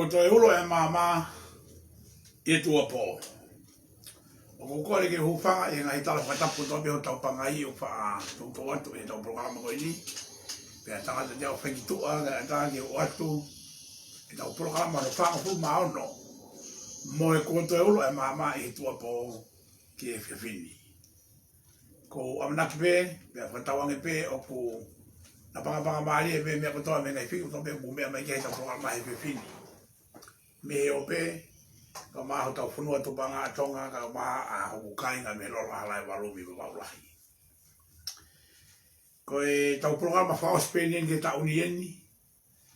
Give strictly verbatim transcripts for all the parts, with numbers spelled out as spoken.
Ko e toe ulo e maama ʻi he tuʻuapō. ʻOku ou kole ke hūfanga ʻi he ngaahi tala fakatapu kotoa pē ʻo hotau pangai ʻoku faʻa toutou atu ʻi heʻetau polokalama ko eni. Pea tangata te u fai ki tuʻa, kae ʻatā ke u ʻoatu ʻetau polokalama hono fāngofulu mā ono. Mo e ko e toe ulo e maama ʻi he tuʻuapō ki he efiafi ni. ʻOku ou ʻamanaki pē, pea fakatauange pē ʻoku na pangapanga mālie pē meʻa kotoa mei he ngaahi fili kotoa pē ʻoku mou meʻa mai ki ai heʻetau polokalama he efiafi ni. Mei he ope, kae ʻumaʻā hotau fonua tupuʻanga ʻa Tonga, kae ʻumaʻā hoku kāinga mei Lolo ʻa Halaevalu mei Vavaʻu Lahi. Ko ʻetau polokalama fakaʻosi pē eni ki he taʻu ni eni,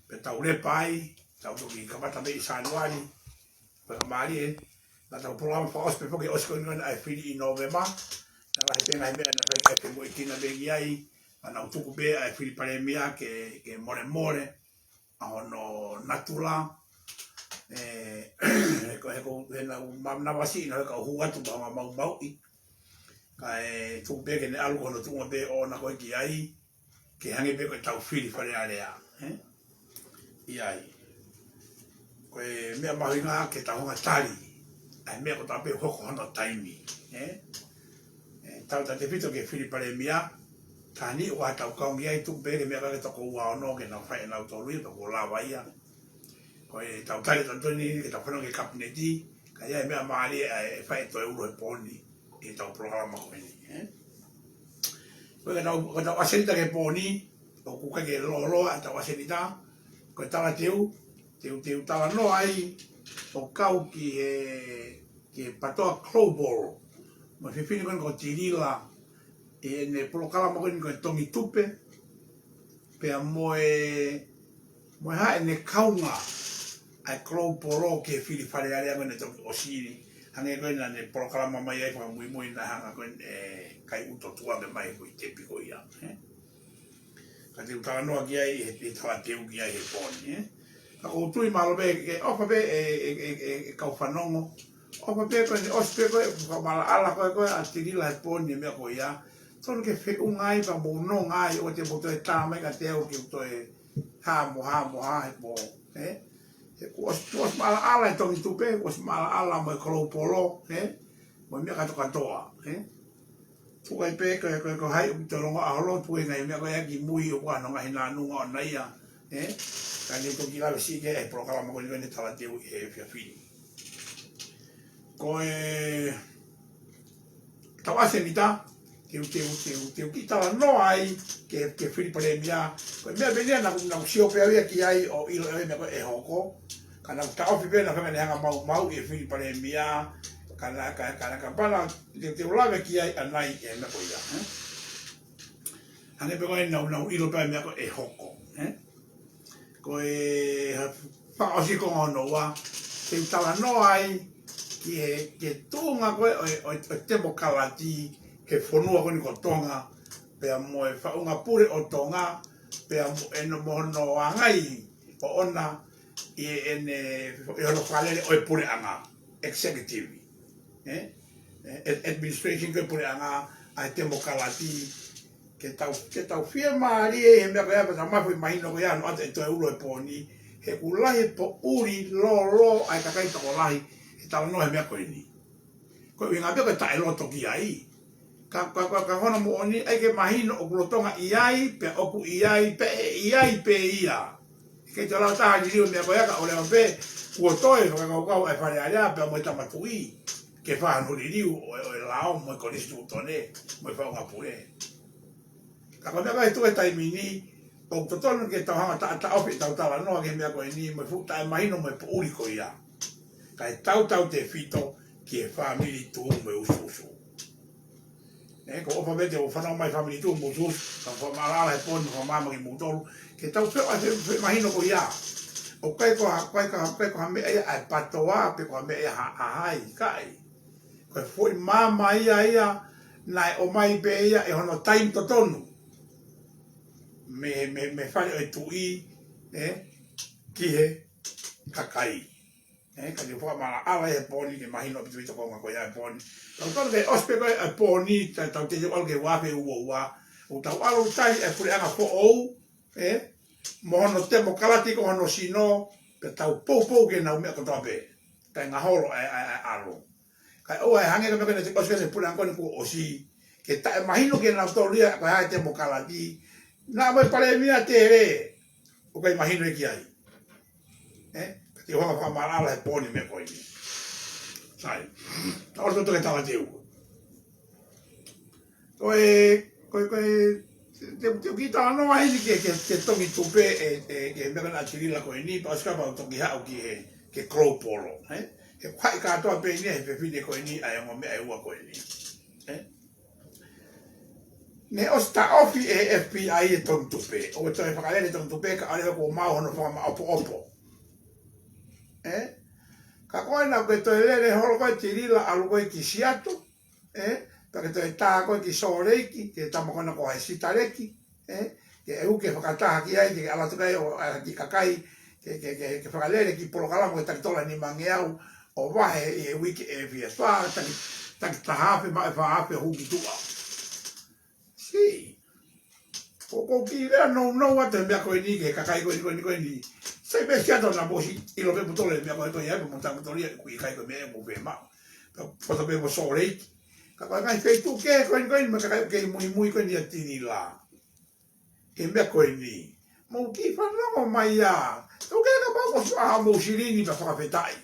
pea tau lepa ai, tau toki kamata mei Sānuali, pea mālie, naʻa tau polokalama fakaʻosi pē foki ʻosi ko eni ʻa e fili ʻi Nōvema, naʻe lahi pē ngaahi meʻa naʻe fai kae femoʻuekina pē ki ai, naʻa nau tuku pē ʻa e fili palēmia ke, ke molemole, ʻa hono natula, ē, he ko, he ko, he naʻa ku ma-, manavasiʻi naʻe kau hū atu pea u hanga ʻo maumauʻi, kae tuku pē ke ne ʻalu ko hono tuʻunga pē ʻoʻona ko ē ki ai, ke hangē pē ko ʻetau fili Fale Alea, ē? ʻI ai. Ko e meʻa mahuʻinga ke tau hanga ʻo tali ʻa e meʻa kotoa pē ʻoku hoko hono taimi, ē? Ē, tautautefito ki he fili palēmia, taimi ʻoku ʻi ai hotau kaungāʻapi tuku pē ke meʻa ka ke toko ua ono ke nau fai ʻenautolu ia, toko lava ia. Ko ʻetau tali ʻatautolu eni ke tau fanongo ki he Kapineti, ka ʻi ai e meʻa mālie ʻe fai ʻe toe ulo he pō ni ʻi heʻetau polokalama ko eni, ē? Ko ʻetau, ko ʻetau ʻasenita ki he pō ni, ʻoku ʻikai ke lōloa ʻetau ʻasenita, ko e talateu, te u, te u talanoa ai ʻo kau ki he, ki he PATOA Global, mo e fefine ko eni ko Tilila, ʻi heʻene polokalama ko eni ko e Tongi Tupe, pea mo e, mo e hā ʻene kaunga ʻa e Global ki he fili Fale Alea ko eni ʻoku toki ʻosi ni. Hangē ko ē naʻa ne polokalama mai ai fakamuimui naʻe hanga ko ē ʻe Kaiʻuto Tuʻa ke mai ko e tepi ko ia, ē? Ka te u talanoa ki ai he, he talateu ki ai he pō ni, ē? Ka ʻoku ou tui mālō pē ke ʻofa pē ʻe, ʻe, ʻe, ʻe, ʻe kau fanongo. ʻOfa pē ko eni ʻosi pē ko ē, fakamaʻalaʻala ko ē, ko ē ʻa Tilila he pō ni meʻa ko ia. Tonu ke feʻunga ai pea mo nonga ai ʻo te mo toe tā mai kiate au ke u toe hā mo hā mo hā he pō, ē? He kuo ʻosi, kuo ʻosi maʻalaʻala e Tongi Tupe, kuo ʻosi maʻalaʻala mo e Global, ē? Mo e meʻa kātoa kātoa, ē? Tuku ai pē ko e, ko e, ko hai ʻoku te longo ʻa holo, tuku e ngaahi meʻa ko ē ki mui ʻoku ʻi ai hono ngaahi nānunga ʻoʻona ia, ē? Ka ne toki lave siʻi ki he polokalama ko eni ko eni talateu he efiafi ni. Ko e tau ʻasenita, te u, te u, te u, te u kiʻi talanoa ai ki he, ki he fili palēmia. Ko e meʻa pē ia naʻa ku, naʻa ku sio pē au ia ki ai ʻo ʻilo ʻe au e meʻa ko ē ʻe hoko. Ka naʻa ku taʻofi pē naʻa fanga ne hanga ʻo maumauʻi e fili palēmia. Ka naʻa, ka, ka naʻa ka pana, te, te u lave ki ai ʻanai e meʻa ko ia, ē? Hangē pē ko ē naʻa ku, naʻa ku ʻilo pē e meʻa ko ē ʻe hoko, ē? Ko e fakaʻosi ko hono ua, te u talanoa ai ki he, ki he tuʻunga ko ē ʻo e, ʻo e, ʻo e temokalati ki he fonua ko eni ko Tonga, pea mo e faʻunga pule ʻo Tonga, pea mo ʻene mo hono ʻangai ʻoʻona ʻi heʻene, ʻi hono fakalele ʻo e puleʻanga, executive, ē? Ē, ad-, administration ko e puleʻanga ʻa e temokalati, ke tau, ke tau fiemālie he meʻa ko ia, pea tau mafu e mahino ko ia, ʻoatu e toe ulo e pō ni, he ʻoku lahi e poʻuli lōloa ʻa e kakai tokolahi he talanoa he meʻa ko eni. Ko e ʻuhinga pē ko e taʻeloto ki ai. Ka, ka, ka, ka ko hono moʻoni, ʻai ke mahino ʻoku lolotonga ʻi ai, pea ʻoku ʻi ai, pea ʻe ʻi ai pē ia. Ke te lau taha liliu meʻa ko ia ka ʻoleva pē, kuo toe fakakaukau ʻa e Fale Alea pea mo e Tama Tuʻi ke fai hono liliu ʻo e, ʻo e lao mo e konisitūtone mo e faʻunga pule. Ka ko e meʻa ko ē tuʻu he taimi ni, ʻoku totonu ke tau hanga ʻo taʻataʻofi ʻetau talanoa ki he meʻa ko eni mo e fuʻu taʻemahino mo e poʻuli ko ia. Kae tautautefito ki he fāmili tuʻu mo e usuusu. Ē, ʻoku ou ʻofa pē te u fanongo mai fāmili tuʻu mo usuusu, ka u fakamaʻalaʻala he pō ni, fakamaama kimoutolu, ke tau feʻunga, fe-, feʻunga mahino ko ia. ʻOku ʻikai ko ha, ʻikai ko ha, ʻikai ko ha meʻa ia ʻa e PATOA, pe ko ha meʻa ia ʻa ha, ʻa hai, ʻikai. Ko e foʻi maama ia ia, naʻe ʻomai pē ia ʻi hono taimi totonu. Mei, mei, mei he fale ʻo e tuʻi, ē, ki he kakai. Ē, ka te u fakamaʻalaʻala he pō ni ke mahino ʻaupito e tokonga ko ia e pō ni. Tau tonu ke ʻosi pē ko ē e pō ni, ta-, tau teitei ʻalu ki he ua afe ua ua. ʻOku tau ʻalu ʻo tali e puleʻanga foʻou, ē, mo hono temokalati ko hono sino, Pea tau poupou ki heʻenau meʻa kotoa pē. Kae ngaholo ʻa e, ʻa e, ʻa e ʻalu. Kae ʻoua ʻe hangē ko e meʻa ko ē naʻe ʻosi ki ai e puleʻanga ko eni kuo ʻosi. Ke taʻemahinotonu kinautolu ia ko e hā e temokalati. Naʻa mo e palēmia tele. ʻOku ʻikai mahino ia ki ai. Ē? Ka te u hanga ʻo fakamaʻalaʻala he pooni meʻa ko eni. Sai. Tau ʻosi ki he tala teu. Ko e, ko e, ko e, te, te u kiʻi talanoa heni ki he, ki he, ki he tongi tupe ʻe, ʻe, ki he meʻa ko ena ʻa Tilila ko eni, pea ʻosi kapau ʻoku toki haʻu ki he, ki he Global, ē? He ʻoku haʻi kātoa pē eni ia he fefine ko eni ʻa e ongo meʻa ʻe ua ko eni. Ē? Naʻe ʻosi taʻofi ʻe he F B I e tongi tupe. ʻOku toe fakalele e tongi tupe kae ʻoua leva kuo maʻu hono fakamaʻopoʻopo. Ē? Ka ko ena ʻoku toe lele holo ko ē Tilila ʻalu ko ē ki Siato. Ē, pea ke toe tā ko ē ki Sōleki, ki he tama ko ena ko Sitaleki, ē, ke ʻoua ke fakataha ki ai, ke ʻalu atu ki ai ʻo ʻai ha kiʻi kakai, ke, ke, ke, ke fakalele e kiʻi polokalama ko e taki tola nimangeau, ʻo vahe ʻi he uike ʻe fie fā, taki, taki taha afe, maʻu e fā afe hū ki tuʻa. Sī. Ko, ko e kiʻi lea nounou atu he meʻa ko eni ki he kakai ko eni, ko eni, ko eni. Sai pē Siato naʻa mou ʻosi ʻilo pē motole meʻa ko eni, ko ia pē mo tautolu ia ʻoku ʻikai ko e meʻa ʻoku fiemaʻu. Pea poto pē mo Sōleki. Ka ko e ngaahi feituʻu kehe ko eni, ko eni, mo e kakai ʻoku kei muimui ko eni ʻia Tilila. He meʻa ko eni. Mou kiʻi fanongo mai ia. Tau ke kapau ko e suʻa haʻamou silini pea fakafetaʻi.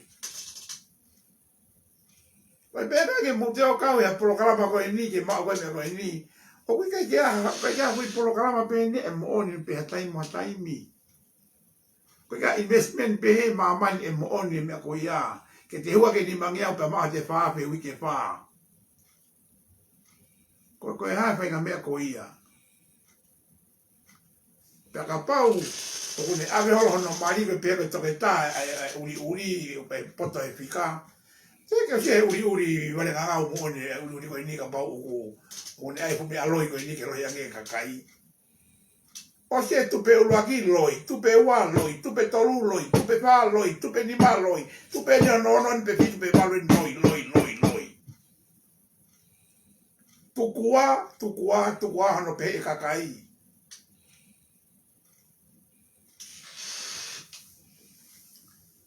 Ko e pehē ke mou toe ō ʻo kau he polokalama ko eni, ke maʻu ko ē meʻa ko eni. ʻOku ʻikai ke ʻi ai ha, ʻikai ke ʻi ai ha foʻi polokalama pehē ni ʻe moʻoni pē ha taimi mo ha taimi. ʻOku ʻikai ke ʻi ai ha investment pehē ʻi māmani ʻe moʻoni e meʻa ko ia. Ke te hū ki he nimangeau pea maʻu ʻete fā afe he uike ʻe fā. Ko, ko e hā e faʻahinga meʻa ko ia. Pea kapau ʻoku ne ʻave holo hono mali ko e pehē ko e toketā ʻa e, ʻa e, ʻa e ʻuliʻuli, ʻo pehē poto he fika. Te ke ʻosi e ʻuliʻuli vale ngangau moʻoni e ʻuliʻuli ko eni kapau ʻoku, ʻoku ne ʻai e fuʻu meʻa loi ko eni ke loi ange e kakai. ʻOsi e tupe ʻuluaki loi, tupe ua loi, tupe tolu loi, tupe fā loi, tupe nima loi, tupe eni ono, ono eni pē fitu pē valu eni loi, loi, loi, loi. Tuku ā, tuku ā, tuku ā hono pehē e kakai.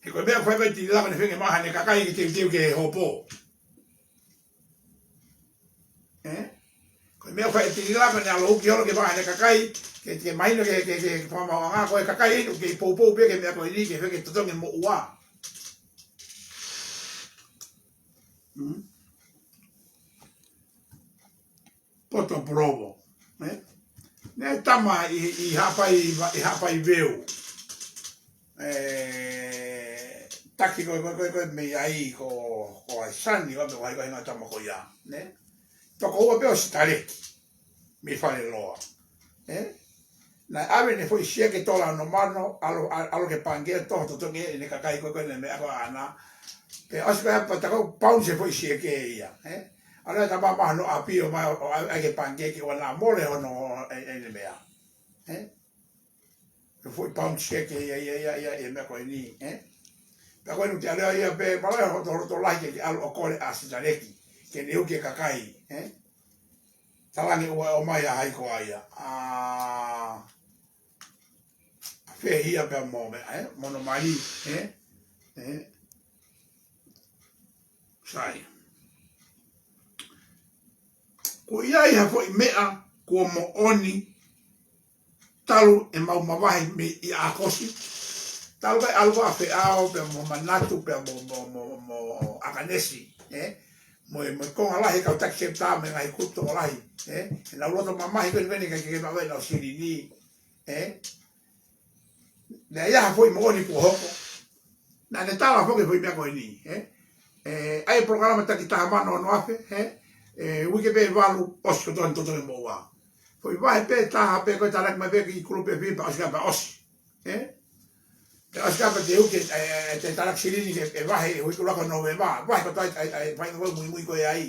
He ko e meʻa ʻoku fai mai Tilila ko ʻene feinga ke maʻu haʻane kakai ke teuteu ke hopo. Ē? Ko e meʻa ʻoku fai ʻe Tilila ko ʻene ʻalu ʻo uki holo ke maʻu haʻane kakai, ke, ke mahino ke, ke, ke, ke fakamaauʻanga ko e kakai eni ʻoku kei poupou pē ki he meʻa ko eni ke feinga ke totongi e moʻua. Hmm? Poto Polovo, ē? Naʻe tama ʻi, ʻi Haʻapai, ʻi Haʻapai Veu. Ē, taki ko, ko, ko, ko e mei ai ko, ko Aisani, ko e mei ai ko e hingoa tama ko ia, nē? Tokoua pē ʻo Sitaleki, mei Faleloa, ē? Naʻe ʻave ʻene foʻi sieke tola ono mano, ʻalu, ʻalu, ʻalu ki he pangikē ʻo toʻo totongi ʻene kakai ko ē ko ʻene meʻa ko ē ʻaʻana. Pea ʻosi pē ia pea tā ko e pauni e foʻi sieke ia, ē? ʻAlu e tama mai hono ʻapi ʻo mai ʻo, ʻo ʻai, ʻai ki he pangikē ke ʻoua naʻa mole hono, ʻe, ʻene meʻa. Ē? Ko e foʻi pauni sieke ia, ia, ia, ia, e meʻa ko eni, ē? Pea ko eni te ʻalu ia pē, mālō e hotoloto lahi ke, ke ʻalu ʻo kole ʻa Sitaleki, ke ne uki e kakai, ē? Talaange ʻoua ʻe ʻomai ʻa hai koā ia. ʻA, fehiʻa pea mo e meʻa, ē? Mo hono mali, ē? Ē? Sai. Ko ia ʻi ha foʻi meʻa kuo moʻoni talu ʻemau mavahe mei ʻAokosi. Talu ko ē ʻalu ko ē ʻa Feʻao pea mo Manatu pea mo, mo, mo, mo ʻAkanesi, ē? Mo e, mo e konga lahi e kau taki septa mo e ngaahi kupu tokolahi, ē? ʻEnau loto mamahi ko eni ko eni ka ke, ke maʻu ai ʻenau silini, ē? Naʻe ʻi ai ha foʻi moʻoni kuo hoko. Naʻa ne tala foki e foʻi meʻa ko eni, ē? Ē, ʻai e polokalama taki taha mano ono afe, ē? Ē, uike pē ʻe valu, ʻosi kotoa hono totongi e moʻua. Foʻi vahe pē ʻe taha pē ko e tānaki mai pē ki he kulupu ʻe fā pea ʻosi ka pea ʻosi. Ē? Pea ʻosi ka pea te uke, ē, ē, te tānaki silini ke, ē, vahe, ʻi he uike ʻuluaki ʻo Nōvema, vahe kotoa ʻa e, ʻa e, ʻa e faʻahinga ko ē muimui ko ē ai.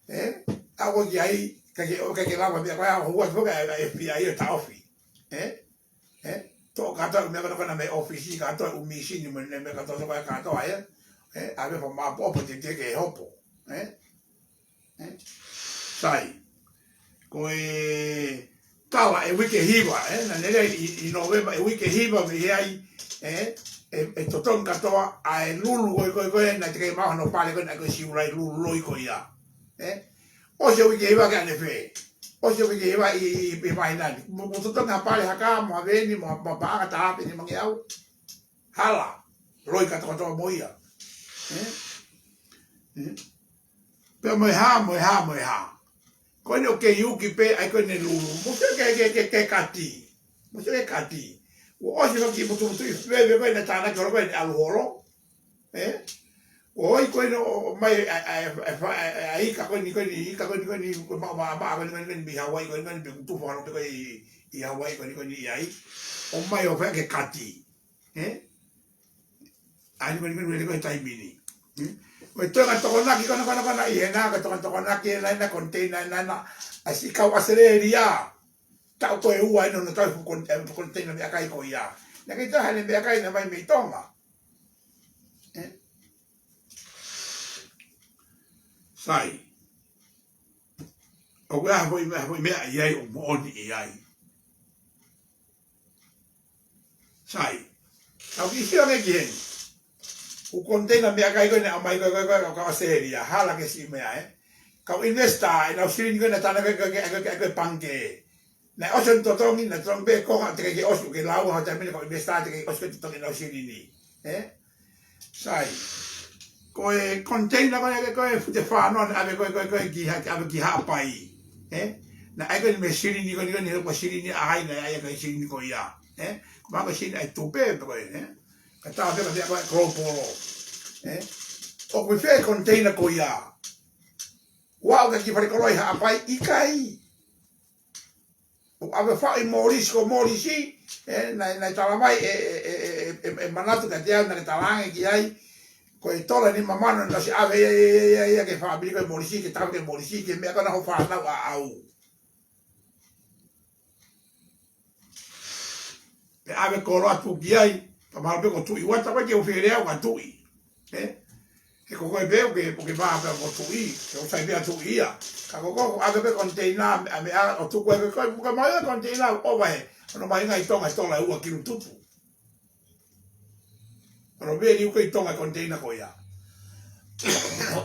Ē? ʻAlu ki ai, ʻikai ke, ʻikai ke lava meʻa ko ē, ʻa, hua te foki ʻa e, ʻa e F B I ʻo taʻofi. Ē? Ē? Toʻo kātoa e meʻa ko ena ko ena mei he ʻōfisi, kātoa e ʻū mīsini mo e meʻa kātoa ko ē kātoa, ē? Ē? ʻAve fakamaʻopoʻopo teuteu ke hopo. Ē? Ē? Sai. Ko e tala e uike hiva, ē? Naʻa ne lea ʻi, ʻi Nōvema e uike hiva mei ai, ē? ʻe, ʻe totongi kātoa ʻa e lulu ko ē, ko ē, ko ē, naʻe teʻeki ai maʻu hono pale ko ē, naʻe ko e Siulai lulu loi ko ia. Ē? ʻOsi e uike hiva ke ʻanefē. ʻOsi e uike hiva ʻi, ʻi, ʻi māhina ni. Mo, mo totongi ha pale haka, mo ha veni, mo, mo paʻanga taha pē nimangeau. Hala. Loi kātoa kātoa mo ia. Ē? Ē? Pea mo e hā, mo e hā, mo e hā. Ko eni ʻoku kei uki pē, ʻa ia ko eni lulu. Mou sio ke, ke, ke, ke kati. Mou sio ke kati. Kuo ʻosi hoki mo tuʻutuʻu ʻi fē, fē ko eni tānaki holo ko eni ʻalu holo. Ē? Kuo ʻosi ko eni ʻo, ʻomai, ʻa, ʻa, ʻa, ʻa, ʻa, ʻa, ika ko eni, ko eni, ika ko eni, ko eni, ko e maʻu, maʻu, maʻu, ko eni, ko eni, ko eni, mei Hawaii, ko eni, ko eni, pe kuo tufa holo pē ko ē ʻi, ʻi Hawaii, ko eni, ko eni, ʻi ai. ʻOmai ʻo fai ke kati. Ē? ʻA ia ko eni, ko eni, ko eni, ko e taimi ni. Ē? Ko e toenga tokonaki, ko ena, ko ena, ko ena, ʻi hena, ko e toenga tokonaki, ena, ena, container, ena, ena, ʻa siʻi kau ʻAositelēlia. Taʻu ko ē ua ena, ʻo na tau fuʻu kon-, ē, container meʻakai ko ia. Naʻe ʻikai toe ʻi ai ha meʻakai naʻe ʻomai mei Tonga. Ē? Sai. ʻOku ʻi ai ha foʻi meʻa, ha foʻi meʻa ʻi ai ʻoku moʻoni ʻi ai. Sai. Tau kiʻi sio ange ki heni. Ko e container meʻakai ko ē naʻe ʻomai ko ē, ko ē, ko ē, ko ē, ko ē, ʻAositelēlia, hala ke siʻi meʻa, ē. Kau investor, ʻenau silini ko ē naʻe tānaki ko ē, ko ē, ko ē, ko ē pangikē. Naʻe ʻosi hono totongi, naʻe totongi pē ko ē, teʻeki ke ʻosi, ke lau, ha taimi ni kau investor, teʻeki ke ʻosi ko ē totongi ʻenau silini. Ē? Sai. Ko e container ko ē, ko ē, fute fā noa, naʻe ʻave ko ē, ko ē, ko ē, ki ha-, ʻave ki Haʻapai. Ē? Naʻe ʻai ko ē mei he silini ko ē, ko ē, ko e silini ʻa hai, naʻe ʻai ko ē silini ko ia. Ē? Ko e maʻu ko ē silini ʻa e tupe, pe ko ē, ē? Ka tā pē ka pea ko e Global. Ē? ʻOku ʻi fē container ko ia? Kuo aʻu ki he kiʻi falekoloa ʻi Haʻapai, ʻikai. ʻO ʻave faʻi Molisi, ko Molisi, ē, naʻe, naʻe talamai ʻe, ʻe, ʻe, ʻe, ʻe, ʻe Manatu kiate au naʻe talaange ki ai, ko e tola ni mamano naʻe ʻosi ʻave ia, ia, ia, ia, ia, ki he fāmili ko ē Molisi, ke tau ki he Molisi, ki he meʻa ko ē naʻe hoʻo fānau ʻaʻau. Pea ʻave koloa tuʻu ki ai, pea mahalo pē ko Tuʻi Uata, ko e ke u fele au ka Tuʻi. Ē? He ko koe pē, ʻoku ke, ʻoku ke vā pē ko Tuʻi, ke u sai pē ʻa Tuʻi ia. Ka ko koe, ʻoku ʻave pē container, ʻa meʻa, ʻo tuku ai pē koe, ʻoku ke mai ʻa container, ʻo vahe, ʻo nau mai ngai Tonga, tola ʻe ua kilu tupu. ʻO nau veli uke ʻi Tonga container ko ia.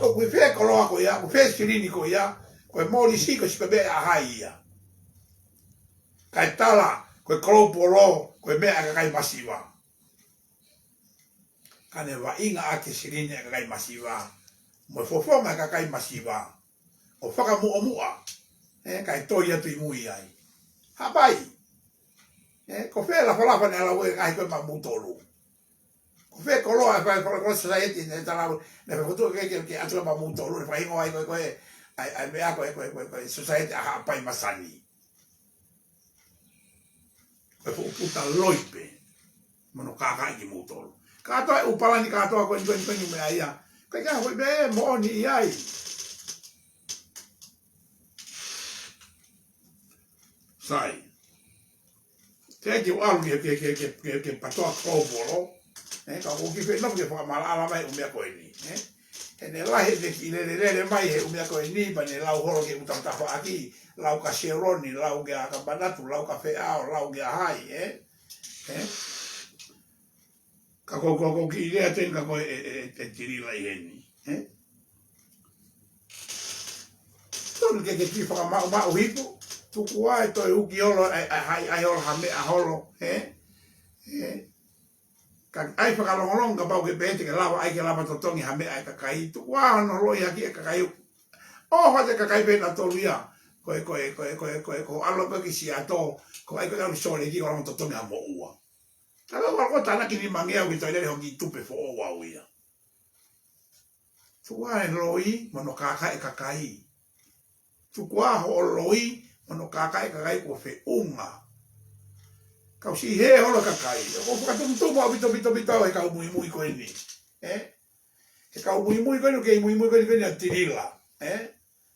ʻOku ʻi fē koloa ko ia, ʻoku ʻi fē silini ko ia, ko e Molisi ko e siʻi meʻa ʻa hai ia. Kae tala, ko e Global, ko e meʻa ʻa e kakai masiva. Ka ne vaʻinga ʻaki e silini ʻa e kakai masiva, mo e fofonga ʻa e kakai masiva, ʻo fakamuʻomuʻa, ē, kae toe atu ʻi mui ai. Haʻapai. Ē, ko fē lafalafa naʻe lau ʻe he ngaahi ko ē maʻa moutolu? Ko fē koloa ʻe fai, fai, fai society naʻe talau, naʻe fai fotu ke, ke, ke ʻatu maʻa moutolu, naʻe fai hingoa ai ko ē, ko ē, ʻa e, ʻa e meʻa ko ē, ko ē, ko ē, ko e society ʻa Haʻapai Masani. Ko e fuʻu puta loi pē. Mo hono kākaaʻi kimoutolu. Kātoa e ʻū palani kātoa ko eni, ko eni, ko eni meʻa ia. Ka ʻikai ha foʻi meʻa ʻe moʻoni ʻi ai. Sai. Teʻeki ke u ʻalu ke, ke, ke, ke, ke, ke patoa Global. Ē, ka ʻoku ou kiʻi fie nofo ke fakamaʻalaʻala mai ʻū meʻa ko eni. Ē? He ne lahi ʻene kiʻi lelelele mai he ʻū meʻa ko eni, pea ne lau holo ke u tafaʻaki, lau kia Seloni, lau kia Manatu, lau kia Feʻao, lau kia hai, ē? Ē? Ka ko, ko, ko kiʻi lea teni ka ko e, e, e, e Tilila ʻi heni, ē? Tonu ke, ke kiʻi fakamaʻumaʻu hifo, tuku ā e toe uki holo, ʻai, ʻai, ʻai, ʻai holo ha meʻa holo, ē? Ē? Ka ʻai fakalongolongo kapau ke pehē te ke lava, ʻai ke lava totongi ha meʻa ʻa e kakai. Tuku ā hono loi hake e kakai. ʻO hate kakai pē nautolu ia. Ko e, ko e, ko e, ko e, ko e, ko e ʻalu ko ē ki Siato. Ko e ʻai ko ē ʻalu Sōleki ko e lava totongi ha moʻua. Ka lau ʻalu ko ē tānaki nimangeau ki toe lele hoki tupe foʻou au ia. Tuku ā e loi mo hono kākaaʻi e kakai. Tuku ā hoʻo loi mo hono kākaaʻi e kakai kuo feʻunga. Kau siʻi hē holo e kakai. ʻOku ou fakatumutumu ʻaupito, pito, pito he kau muimui ko eni. Ē? He kau muimui ko eni, kei muimui ko eni, ko eni ʻa Tilila. Ē?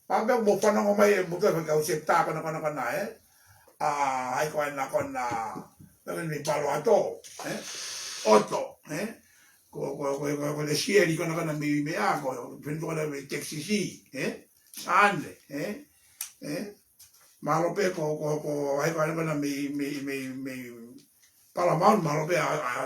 Pea pea mou fanongo mai e mutu e fai kau septa kona, kona, kona, ē? ʻA, hai ko ena kona, ko ena mei Palo Alto, ē? ʻOto, ē? Ko, ko, ko, ko, ko Lesieli kona, kona mei meʻa, ko, peni kona mei Texas, ē? Sane, ē? Ē? Mahalo pē ko, ko, ko, hai ko ena kona mei, mei, mei, mei Paramount, mahalo pē ʻa, ʻa,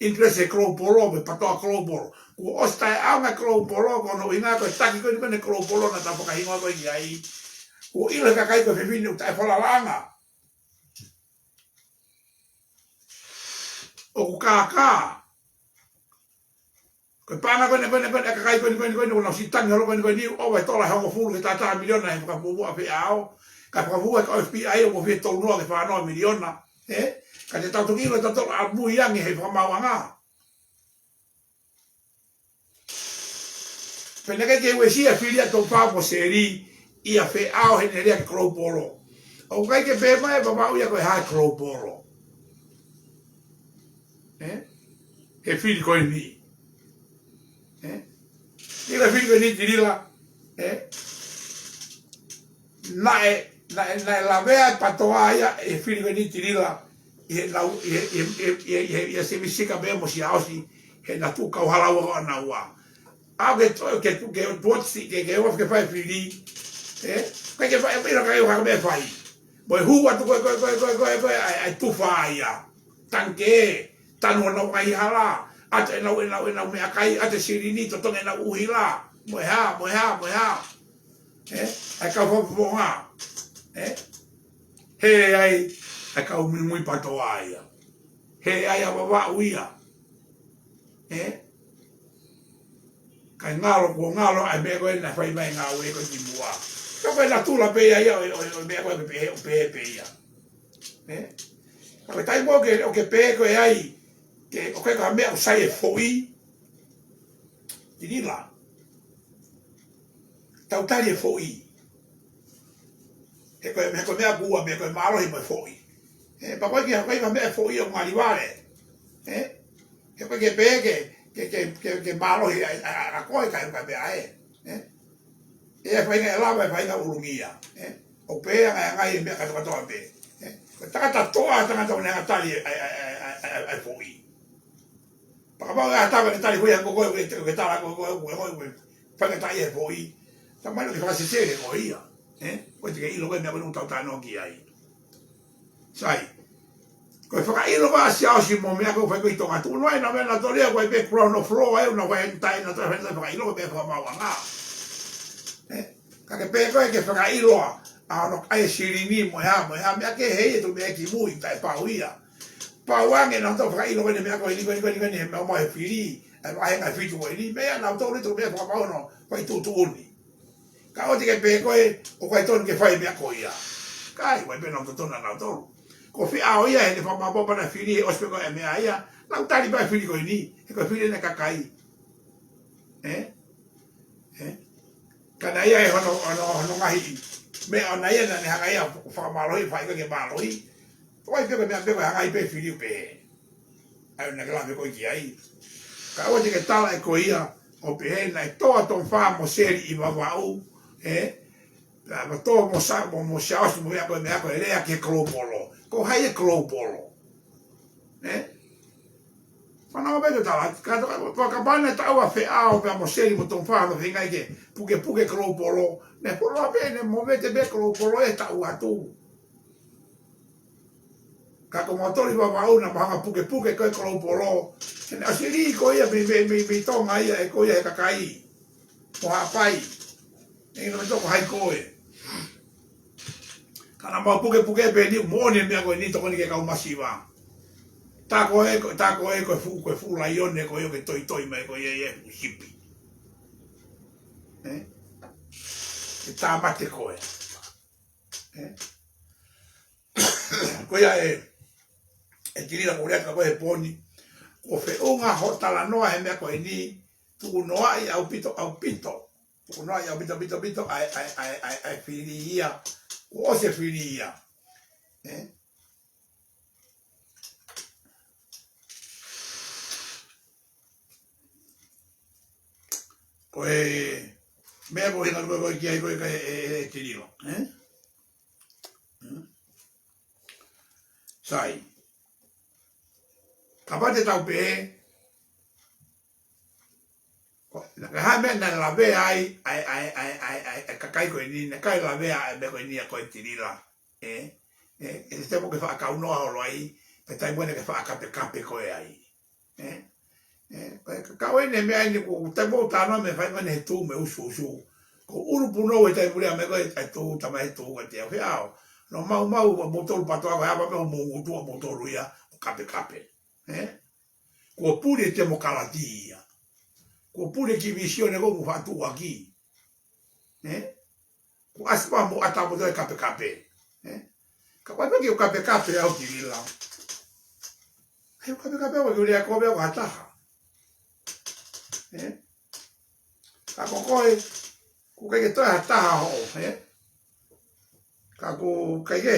interest he Global, mo e PATOA Global. Kuo ʻosi taʻeʻaonga e Global, ko hono ʻuhinga ko e taki ko eni ko eni Global naʻa tau fakahingoa ko ē ki ai. Kuo ʻilo he kakai ko e fefine ʻoku taʻefalalaʻanga. ʻOku kākā. Ko e paʻanga ko eni, ko eni, ko eni, ʻa e kakai ko eni, ko eni, ko eni, ʻoku nau siʻi tangi holo ko eni, ko eni, ʻo e tola hongofulu ki he taha miliona he fakafuofua ʻa Feʻao. Ka fakafuofua ʻe he F B I ʻoku fie tolu noa ki he fā noa miliona. Ē? Ka te tau toki ʻilo ʻe tautolu ʻamui ange he fakamaauʻanga. Pea naʻe ʻikai ke uesia fili ʻa Tonga mo Seli ʻia Feʻao heʻene lea ki he Global. ʻOku ʻikai ke pehē mai ʻe Vavaʻu ia ko e hā e Global. Ē? He fili ko eni. Ē? ʻIlo e fili ko eni Tilila. Ē? Naʻe, naʻe, naʻe lavea e PATOA ia ʻe he fili ko eni Tilila. ʻI heʻenau, ʻi he, ʻi he, ʻi he, ʻi he, ʻi he, ʻi he Sivisika pea mo Siaosi, heʻena tuʻu kauhalaua ko ʻanaua. ʻA ke to-, ke, ke, tuotsi, ke, ke ofi ke fai fili. Ē? Kae ke fai, ʻilo kae ʻoua ke fai. Mo e hū atu ko ē, ko ē, ʻa e, ʻa e tufa ia. Tangikē, tanu ʻenau ngaahi hala. ʻAtu ʻenau, ʻenau, ʻenau meʻakai, ʻatu e silini, totongi ʻenau ʻuhila. Mo e hā, mo e hā, mo e hā. Ē? ʻA e kau fakafofonga. Ē? Hē ai, ʻa e kau muimui PATOA ia. Hē ai ʻa Vavaʻu ia. Ē? Kae ngalo, kuo ngalo, ʻa e meʻa ko ē naʻe fai mai ngāue ko ē ki muʻa. Ka ko e natula pē ia, ia, ʻo, ʻo, ʻo e meʻa ko ē pē, ʻo pē, pē ia. Ē? Ka ko e taimi ʻoku ke, ʻoku ke pehē ko ē ai, ke, ʻoku ʻikai ko ha meʻa ʻoku sai e foʻi. Tilila. Tau tali e foʻi. He ko e, he ko e meʻa kuo ua, meʻa ko e mālohi mo e foʻi. Ē, pea ko e ki ha, ko e ki ha meʻa e foʻi ʻoku ngali vale. Ē? He ko e ke pehē ke, ke, ke, ke, ke mālohi ʻa, ʻa, ʻa, ʻa ko e ka e ka meʻa ē. Ē? ʻE faʻahinga ʻe lava, ʻe faʻahinga ʻulungia. Ē? ʻO pehē ange, ange e meʻa kātoa kātoa pē. Ē? Ko e tangata toʻa, tangata ʻoku ne hanga tali ʻa e, ʻa e, ʻa e, ʻa e, ʻa e foʻi. Pea kapau ʻe ʻatā ke tali foʻi ʻa ko koe, ke, ke tala ko koe, ko koe, ko koe, fakaʻatā e foʻi. Talamai ke fakasesele ko ia. Ē? Ko e te ke ʻilo ko e meʻa ko ē ʻoku tau talanoa ki ai. Sai. Ko e fakaʻilo ko ē ʻa Siaosi mo e meʻa ko ē ʻoku fai ko ē ʻi Tonga, tuku noa ʻenau meʻa naʻa nau tō lea ko e background of law, ʻa ē ʻoku nau fai ʻenau tai, ʻenau tai, ʻenau tai fakaʻilo ko e meʻa fakamāuʻanga. Ē? Ka ke pehē ko ē ke fakaʻilo ʻa, ʻa hono ʻai e silini mo e hā, mo e hā, meʻa kehe ia ʻoku meʻa ki mui, taʻepau ia. Pau ange naʻa nau fakaʻilo ko eni meʻa ko eni, ko eni, ko eni, ko eni, he meʻa mo e fili, ʻa e vahenga fitu ko eni, meʻa naʻa nau tō lea ko e meʻa fakamāuʻanga, fai tuʻutuʻuni. Ka ʻoua te ke pehē ko ē, ʻoku ʻikai tonu ke fai meʻa ko ia. ʻIkai, ʻoku ʻikai pē naʻa nau totonu naʻa nau tō. Ko Feʻao ia, heʻene fakamāʻopoʻopo naʻe fili, ʻosi pē ko e meʻa ia, naʻa nau tali pē fili ko eni, he ko e fili ʻene kakai. Ē? Ē? Ka naʻe ʻi ai hono, hono, hono ngaahi meʻa ʻoʻona ia naʻa ne hanga ia ʻo fakamālohi, fai ko ē ke mālohi. ʻOku ʻikai pē ko e meʻa pē ko e hanga ʻe he fili pē. ʻA ia naʻa ke lave ko ē ki ai. Ka ʻoua te ke tala ʻe koe ia, ʻo pehē naʻe tō ʻa Tonga mo Seli ʻi Vavaʻu, ē? Naʻa ma tō mo Sa-, mo, mo Siaosi mo ia ko e meʻa ko e lea ki he Global. Ko hai e Global? Ē? Fanongo pē ki he tala, ka to, ka, ka, kapau naʻe taʻu ʻa Feʻao pea mo Seli mo Tonga, no feinga ke pukepuke Global. Naʻe fuoloa pē, naʻe movete pē Global ʻe taʻu atu. Ka ko mautolu ʻi Vavaʻu naʻa ma hanga pukepuke ko e Global. He naʻe ʻosi lī ko ia mei, mei, mei, mei Tonga ia ʻe ko ia he kakai. Mo Haʻapai. ʻE ʻilo mai toko hai koe. Ka naʻa mau pukepuke pē ni, moʻoni e meʻa ko eni, tokoni ki he kau masiva. Tā ko ē, ko, tā ko ē, ko e fuʻu, ko e fuʻu laione ko ē ʻoku ke toitoi mai ko ia ʻi he fuʻu sipi. Ē? Ke tāmate koe. Ē? Ko ia ē, ʻe Tilila, ko e lea atu ko ē he pō ni, kuo feʻunga hoʻo talanoa he meʻa ko eni, tukunoaʻi ʻaupito, ʻaupito. Tukunoaʻi ʻaupito, ʻaupito, ʻaupito, ʻa e, ʻa e, ʻa e, ʻa e, ʻa e fili ia. Kuo ʻosi e fili ia. Ē? Ko e meʻa ko ē ʻoku hinga ko ē ki ai ko ē ka e, e, e Tilila. Ē? Hmm? Sai. Kapau te tau pehē, ko, naʻe ʻikai ha meʻa naʻe lavea ai, ʻa e, ʻa e, ʻa e, ʻa e, ʻa e, ʻa e kakai ko eni, naʻe ʻikai lavea ʻa e meʻa ko eni ʻa ko e Tilila. Ē? Ē, ʻe te mo ke fakakaunoa holo ai, pea taimi ko ē naʻa ke fakakapekape koe ai. ē? Ē, ko e ka-, ka ʻoku ʻi ai e meʻa ʻeni ʻoku te mou tānaki mei fai mai he tū mo e usuusu. Ko ʻUlupunou he taimi pule ʻa me ko e, e tū, tama he tū ka te au he ao. No mau mau, mo tolu patoa ko e ava me o mo ngutu a mo tolu ia, ʻo kapekape. Ē? Kuo puli e temokalati ia. Kuo puli e kiʻi vīsone ko mo fatuaki. Ē? Kuo ʻasi pē mo ʻata mo toe kapekape. Ē? Ka ʻoku ʻikai ke u kapekape au Tilila. He u kapekape au ke u lea ko pē au ha taha. Ē? Ka ko koe, ʻoku ʻikai ke toe ha taha hoʻo, ē? Ka ʻoku ʻikai ke,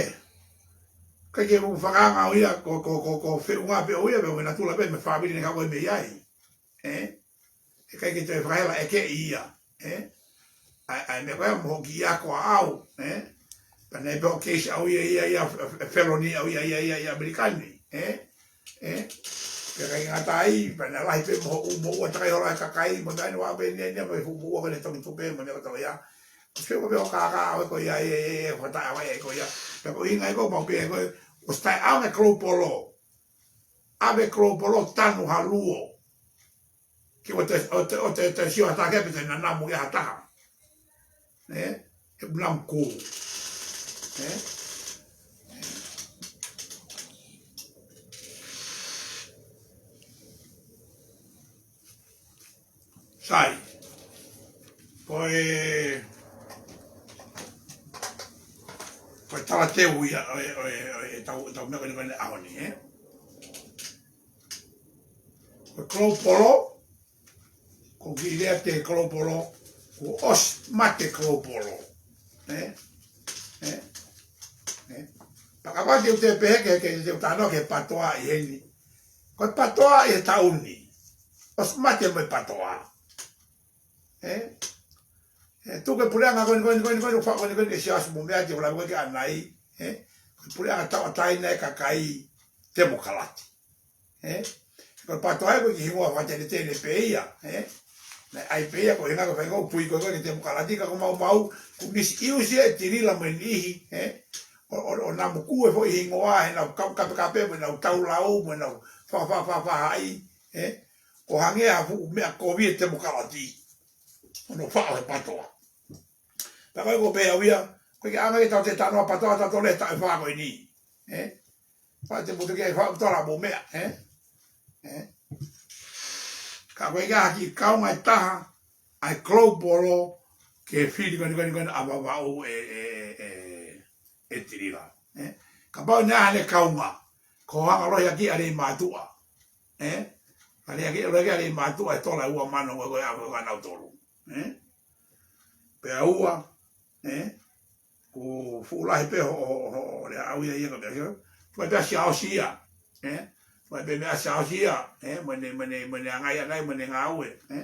ʻikai ke u fakaanga ʻo ia, ko, ko, ko, ko feʻunga pē ʻo ia, pea mo e natula pē mo e fāmili ne ka koe mei ai. Ē? ʻIkai ke toe fakahela ʻe ke ia, ē? ʻAi, ʻai meʻa ko ia mo hoki ia ko au, ē? Pea naʻe pē hoʻo keisi au ia, ia, ia, f-, f-, feloni au ia, ia, ia, ia ʻAmelika ni, ē? Ē? Pea ʻikai ngata ai, pea naʻe lahi pē mo hoʻo, mo ua takai hola e kakai, mo taini wa pē ne, ne, mo e fuʻu ua pē ne toki tupe, mo ne kotoa ia. Ko se ko pē hoʻo kākā au ko ia, ē, ē, ē, fata au ē ko ia. Pea ko e ʻuhinga ia ko mau pē ko e, ʻosi taʻeʻaonga e Kolopolo. ʻAve Kolopolo tanu ha luo. Ke ʻoua te, ʻoua te, ʻoua te, te sio ha taha ke pita nanamu ke ha taha. Ē? He ʻoku nau kū. Ē? Sai. Ko e, ko e talateu ia ʻo e, ʻo e, ʻo e, ʻo e tau, tau meʻa ko eni ko eni ʻaho ni, ē? Ko Kolopolo, ko e kiʻi lea ki he Kolopolo, kuo ʻosi mate Kolopolo. Ē? Ē? Ē? Pea kapau te u toe pehē ke, ke, te u tānaki ki he patoa ʻi heni. Ko e patoa ʻi he taʻu ni. ʻOsi mate mo e patoa. Ē? Ē, tuku e puleʻanga ko eni, ko eni, ko eni, ko eni, fa-, ko eni, ko eni, ke siasi mo meʻa te u lave ko ē ki ai ʻanai. Ē? Ko e puleʻanga tauʻatāina e kakai temokalati. Ē? Ko e patoa ia ko e kiʻi hingoa fakatenetene pē ia, ē? Naʻe ʻai pē ia ko e ʻuhinga ko e faʻahinga ʻoku tui ko ē ki he temokalati ka ko maumau, kuo misiusi ʻe Tilila mo e niʻihi, ē? ʻO, ʻo, ʻo nau mokū e foʻi hingoa, he nau kau kapekape, mo nau taulau, mo nau fa, fa, fa, fa, haʻi, ē? ʻO hangē ha fuʻu meʻa kovi e temokalati. ʻO nau faʻo he patoa. Pea ko e ko pē au ia, ko e ke anga ke tau te tanoa patoa, tau tole taʻu ʻe fā ko eni. Ē? Pea te putu ke fā tola mo meʻa, ē? Ē? Ka ko e ke haki kaunga e taha, ʻa e Kolopolo, ke fili ko eni, ko eni, ko eni, ʻa Vavaʻu ē, ē, ē, ē Tilila. Ē? Kapau naʻe ʻi ai hano kaunga, ko hanga lohi ʻaki ʻa Leimātuʻa. Ē? Ka lea ke, lea ke ʻa Leimātuʻa e tola ʻe ua mano ko e, ko e ʻa, ko e ʻa nautolu. Ē? Pea ua, ē? Kuo fuʻu lahi pē ho, ho, ho, ho, lea au ia ia ka pea kia. Tuai pē ʻa Siaosi ia, ē? Tuai pē meʻa ʻa Siaosi ia, ē? Mo ʻene, mo ʻene, mo ʻene anga ia nai, mo ʻene ngāue, ē?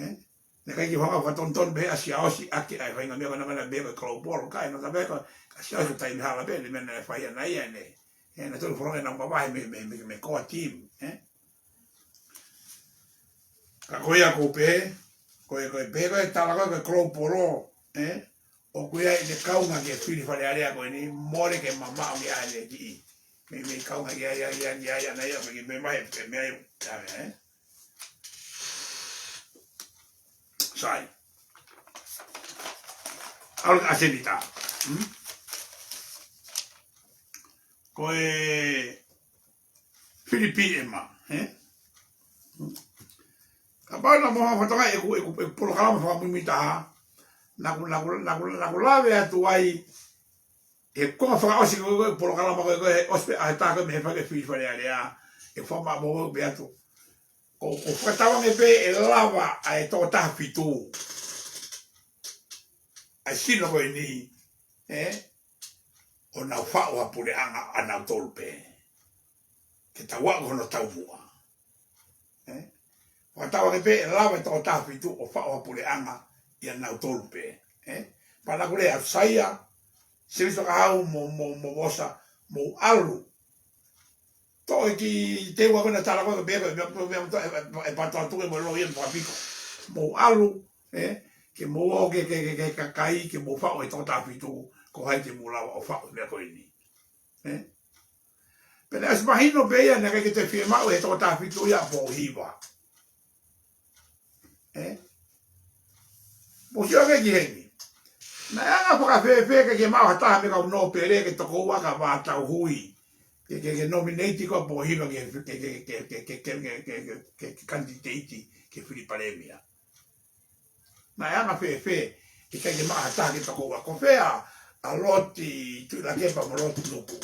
Ē? Naʻe ʻikai ke u hanga fakatonutonu pē ʻa Siaosi ʻaki ʻa e faʻahinga meʻa ko ena ko ena pē ko e Kolopolo, ka ʻi he ngata pē ko, ka Siaosi ko e taimi hala pē, ʻene meʻa naʻe fai ʻana ia ʻene. Ē, naʻe tolu foronga ʻenau mavahe mei, mei, mei, mei core team, ē? Ka ko ia ko pē, ko e, ko e pē, ko e tala ko e, ko e Kolopolo, ē? ʻOku ʻi ai ʻene kaunga ke fili Fale Alea ko eni, mole ke mamaʻo ke ʻai ʻene kiʻi. Mei, mei kaunga ke ʻai, ʻai, ʻai, ʻai, ʻana ia, ke mei mai, ke mei ai, ē? Sai. ʻAlu ka ʻasenita. Hmm? Ko e Filipi ʻe ma, ē? Hmm? Kapau naʻa mou hanga fakatonga ʻeku, ʻeku, ʻeku polokalama fakamuimui taha. Naʻa ku, naʻa ku, naʻa ku, naʻa ku lave atu ai, he konga fakaʻosi ko e, ko e polokalama ko e, ko e ʻosi pē ʻa e taha ko e mei he fale fili Fale Alea, ʻe fakamaʻa mo pē atu. Ko, ko fakatauange pē ʻe lava ʻa e toko taha fitu ʻa e sino ko eni, ē? ʻO nau faʻo ha puleʻanga ʻanautolu pē. Ke tau aʻu ki hono taumuʻa. Ē? Fakatauange pē ʻe lava e toko taha fitu ʻo faʻo ha puleʻanga ʻia nautolu pē. Ē? Pea naʻa ku lea atu Saia, Sivisi Fakahau mo, mo, mo Vosa, mou ʻalu. Toʻo e kiʻi teua ko ena tala ko e pē ko e meʻa, meʻa, meʻa, e, e, e patoa tuku e mo lo ia mo Papiko. Mou ʻalu, ē? Ke mou ō ki he, ki he, ki he, ki he kakai, ke mou faʻo e toko taha fitu, ko hai te mou lava ʻo faʻo e meʻa ko eni. Ē? Pea naʻe ʻosi mahino pē ia naʻe ʻikai ke toe fiemaʻu ʻe he toko taha fitu ia ʻa Pōhiva. Ē? Mou sio ange ki heni. Naʻe anga fakafēfē ke ke maʻu ha taha mei he kau nōpele ke tokoua ka Vātauhui. Ke, ke, ke nominate ko ē ʻa Pōhiva ke, ke, ke candidate ke fili palēmia. Naʻe anga fēfē ke ʻikai ke maʻu ha taha ke tokoua? Ko fē ʻa Lord Tuʻilakepa mo Lord Nuku?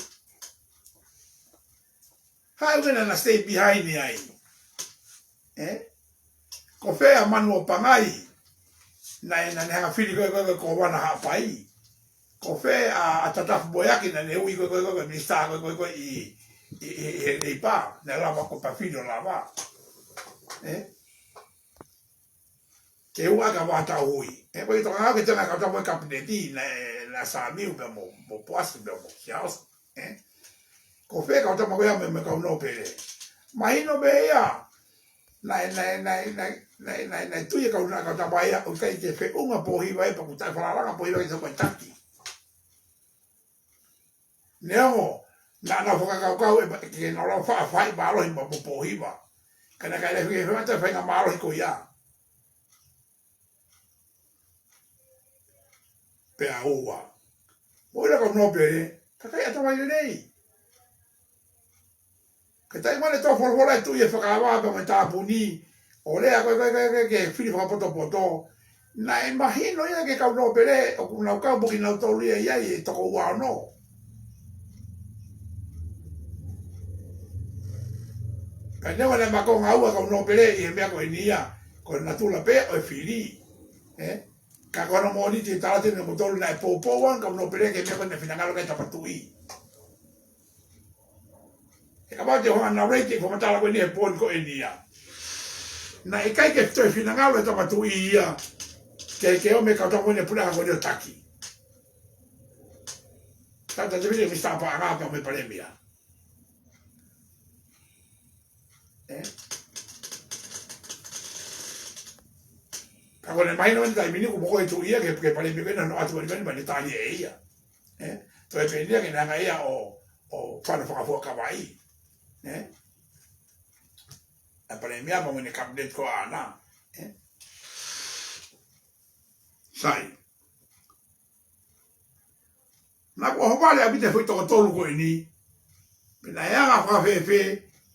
Hai ʻoku ʻikai ke na stay behind ai. Ē? Ko fē ʻa Manuʻopangai? Naʻe, naʻe hanga fili ko ē, ko ē, ko ē, ko Vana Haʻapai. Ko fē ʻa, ʻa Tatafu Boyaki naʻe ui ko ē, ko ē, ko ē, ko e minisitā ko ē, ko ē, ko ē ʻi, ʻi, ʻi, ʻi he Leipa, naʻe lava ko e pafino lava. Ē? Ke ua ka Vātauhui. Ē, ko e tokanga ke tenga kau tapu e kapineti, naʻe, naʻe Samiu pea mo, mo Poasi pea mo Siaosi. Ē? Ko fē kau tama ko ia mei, mei he kau nōpele? Mahino pē ia. Naʻe, naʻe, naʻe tui e kau, naʻe kau tama ia, ʻoku ʻikai ke feʻunga Pōhiva ia, pea ʻoku taʻefalala ange Pōhiva ke tau ko e taki. Neongo, naʻa nau fakakaukau ē, ke nau lava faʻa fai mālohi mo, mo Pōhiva. Ka naʻe ʻikai lava ke fai ʻa e faʻahinga mālohi ko ia. Pea ua. Mou ʻilo kau nōpele, kakai ʻatamai lelei. Ka taimi naʻe tō folofola e Tuʻi ʻe Fakaava pea mo e Tāpuni, ʻo lea ko ē, ko ē, ko ē, ko ē, ke fili fakapotopoto. Naʻe mahino ia ki he kau nōpele, ʻoku nau kau pē kinautolu ia ʻi he toko ua ono. Ka neongo naʻe makonga ua kau nōpele ʻi he meʻa ko eni ia, ko e natula pē ʻo e fili. Ē? Ka ko hono moʻoni te u tala atu kiate kimoutolu naʻe poupou ange kau nōpele ki he meʻa ko ē naʻe finangalo ki ai e tama tuʻi. He kapau te u hanga ʻo narrate e fakamatala ko eni he pooni ko eni ia. Naʻe ʻikai ke toe finangalo e tama tuʻi ia ke, ke ō mei he kau tama ko eni puleʻanga ko eni ʻo taki. Tata te fili e minisitā paʻanga pea mo e palēmia. Ē? Ka ko ʻene mahino ʻi he taimi ni kuo moko e tuʻi ia ke, ke palēmia ko eni hono ʻatu ko eni ko eni mei he tani ʻe ia. Ē? Toe pē eni ia ke ne hanga ia ʻo, ʻo fana fakafuakava ai. Ē? ʻA e palēmia pea mo ʻene cabinet ko ʻana. Ē? Sai. Naʻa ku ʻohovale ʻaupito he foʻi toko tolu ko eni. Pea naʻe anga fakafēfē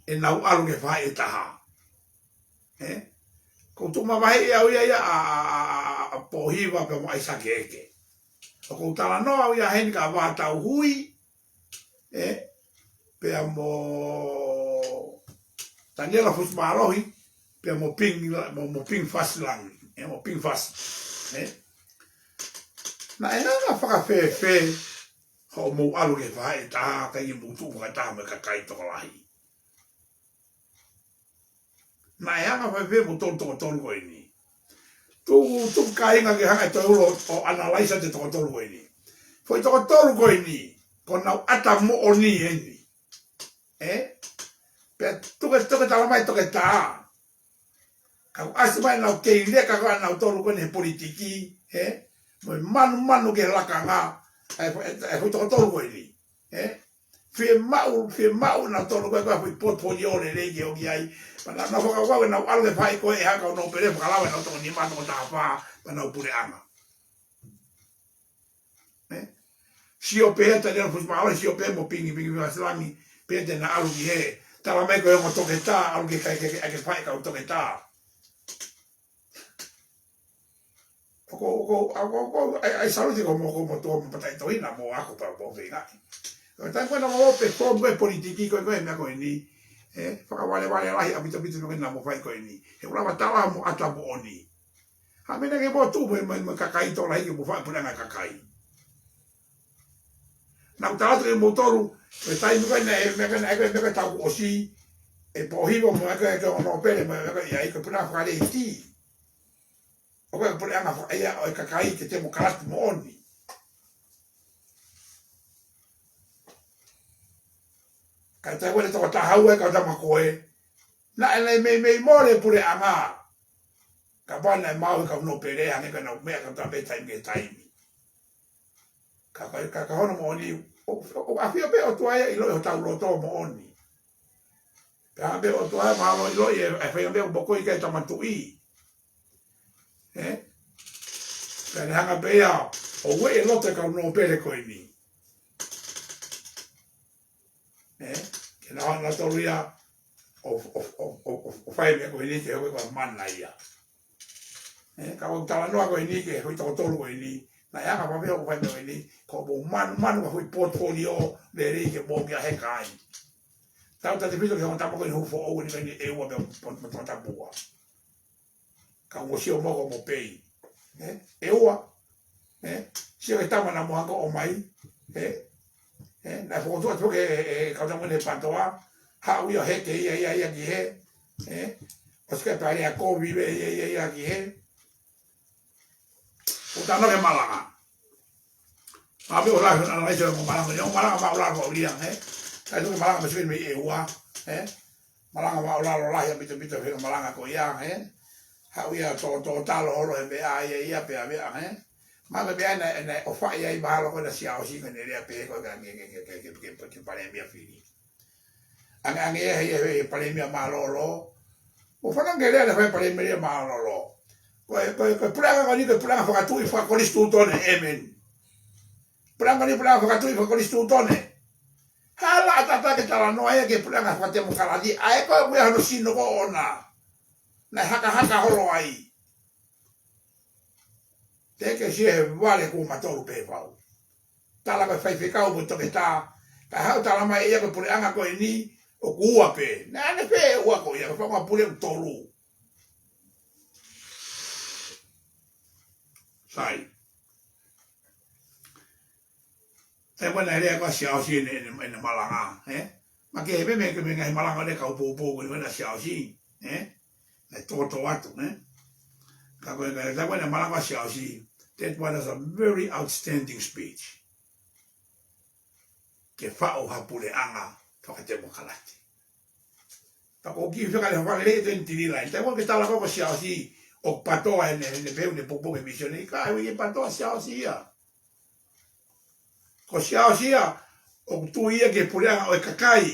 ʻenau ʻalu ki he faʻahi ʻe taha? Ē? Ko u tuʻu mavahe au ia ia ʻa, ʻa, ʻa, ʻa, ʻa Pōhiva pea mo ʻAisake Eke. ʻOku ou talanoa au ia heni kia Vātauhui, ē, pea mo Taniela Fusimālohi, pea mo Ping, mo, mo Ping Fasilangi, ē, mo Ping Fasi, ē. Naʻe anga fakafēfē hoʻomou ʻalu ki he faʻahi ʻe taha, kae ʻikai ke mou tuʻu fakataha mo e kakai tokolahi? Naʻe anga fakafēfē moutolu toko tolu ko eni? Tuku, tuku kāinga ke hanga ʻe Toiulo ʻo analyze atu e toko tolu ko eni. Foʻi toko tolu ko eni, ko honau ʻata moʻoni eni. Ē? Pea tuku, tuku talamai toketā. Ka kuo ʻasi mai ʻenau kei leka ko ē ʻanautolu ko eni he politiki, ē? Mo e manumanu ki he lakanga, ʻa e fo-, ʻa e foʻi toko tolu ko eni. Ē? Fiemaʻu, fiemaʻu ʻanautolu ko ē ko e foʻi portfolio lelei ke ō ki ai. Pea naʻa nau fakakaukau ke nau ʻalu ki he faʻahi ko ē ʻe ha kau nōpele fakalava ʻenau toko nima, toko taha fā, pea nau puleʻanga. Ē? Sio pē ʻa Taniela Fusimālohi, sio pē mo Ping, Ping Fasilangi, pea te na ʻalu ki hē. Talamai ko e ongo toketā, ʻalu ki he kai, ke, ke, ke fai kau toketā. ʻOku, ʻoku, ʻoku, ʻoku, ʻai, ʻai salute ko mo, ko mo tuʻa mo pataʻi tohina mo ako pea mo feingaʻi. Ko e taimi ko ē naʻa mo perform ko ē politiki ko ē, ko e meʻa ko eni. Ē, fakavalevale lahi ʻaupito ʻaupito ko ē naʻa mo fai ko eni. He ʻoku lava tala mo ʻata moʻoni. Ha meʻa ke mo tuʻu mo, mo, mo kakai tokolahi ke mo fai puleʻanga kakai. Naʻa ku tala atu kiate kimoutolu, ko e taimi ko ē naʻe, meʻa ko ē naʻe, ko e meʻa ko ē taʻu kuo ʻosi, ʻe Pōhiva mo e ko e, ko e ongo nōpele mo e ko e ʻi ai ko e puleʻanga fakaleiti. ʻO ko e puleʻanga fakaʻia ʻo e kakai ke temokalati moʻoni. Ka ʻi he taimi ko ē naʻe toko taha ua e kau tama ko ē, naʻe, naʻe meimei mole e puleʻanga. Kapau naʻe maʻu ʻe he kau nōpele, hangē ko ʻenau meʻa kau tama pē taimi ki he taimi. Ka, ka, ka, ka hono moʻoni, ʻo, ʻo, ʻo ʻafio pē ʻOtua ia ʻiloʻi hotau loto moʻoni. Pea pē ʻOtua ia mahalo ʻiloʻi e, e fai pē ʻo mokoi ke tama tuʻi. Ē? Pea ne hanga pē ia ʻo ueʻi e loto e kau nōpele ko eni. Ē? Ke nau hanga nautolu ia ʻo, ʻo, ʻo fai meʻa ko eni ke hoko ko e mana ia. Ē, ka ʻoku talanoa ko eni ki he foʻi toko tolu ko eni, naʻe hanga pē ʻo fai meʻa ko eni, ko e manu, manu ka foʻi portfolio lelei ke mou kia he kai. Tau tatefito ki he ongo tama ko eni hufo ʻo eni ko eni ʻEua pea mo, mo, mo Tongatapu ua. Ka ʻoku sio mo ko mo pei. Ē, ʻEua. Ē, sio ki he tama naʻa mo hanga ʻo ʻomai. Ē, ē, naʻe fokotuʻu atu ki he, he, he kau tama ko eni he PATOA. Haʻu ia heke ia, ia, ia ki hē. Ē, ʻosi ko e pale a kovi ia, ia, ia, ia ki hē. ʻO tano ke malanga. Maʻu pē ʻo lahi ʻo ʻanalaiso mo malanga, ʻio malanga maʻulalo ʻo lia, ē? Kai tuku malanga mei Sipeni mei ʻEua, ē? Malanga maʻulalo lahi ʻaupito ʻaupito he malanga ko ia, ē? Haʻu ia tō, tō talo holo he meʻa ia, ia pea meʻa, ē? Maʻu pē meʻa naʻe, naʻe ʻofaʻi ai mahalo ko ena Siaosi ko ʻene lea pē ko e ka ke, ke, ke palēmia fili. Ange, ange ia he, he, he palēmia mālōlō. ʻO fanongo ki he lea naʻe fai palēmia mālōlō. Ko e, ko e, ko e puleʻanga ko eni, ko e puleʻanga fakatuʻi fakakonisitūtone, ʻēmeni. Puleʻanga ko eni, puleʻanga fakatuʻi fakakonisitūtone. Hala ʻatā ke talanoa ia ki he puleʻanga fakatemokalati, ʻa ē ko ē ʻoku ʻi ai hono sino ko ʻona. Naʻe hakahaka holo ai. Te ke sio he vale kuo matolu pē fau. Tala ko e faifekau mo e toketā, ka haʻu tala mai ia ko e puleʻanga ko eni, ʻoku ua pē. Naʻa ne pē ua ko ia, ko e fanga pule ʻoku tolu. Sai. Sai ko ena lea ko ē ʻa Siaosi ʻene, ʻene, ʻene malanga, ē? Ma ke he me, me, ke me ngaahi malanga ʻo e kau poupou ko ena Siaosi, ē? Naʻe toto atu, ē? Ka ko e, ka, ka ko ena malanga ʻa Siaosi, that one was a very outstanding speech. Ke faʻu ha puleʻanga fakatemokalati. Pea ko e kiʻi fekale fale lei te nitini lai. Te ko ke tala ko ko Siaosi ʻoku PATOA ʻene, ʻene peu ne poupou he misione. Ka ʻe ui e PATOA Siaosi ia. Ko Siaosi ia, ʻoku tui ia ki he puleʻanga ʻo e kakai.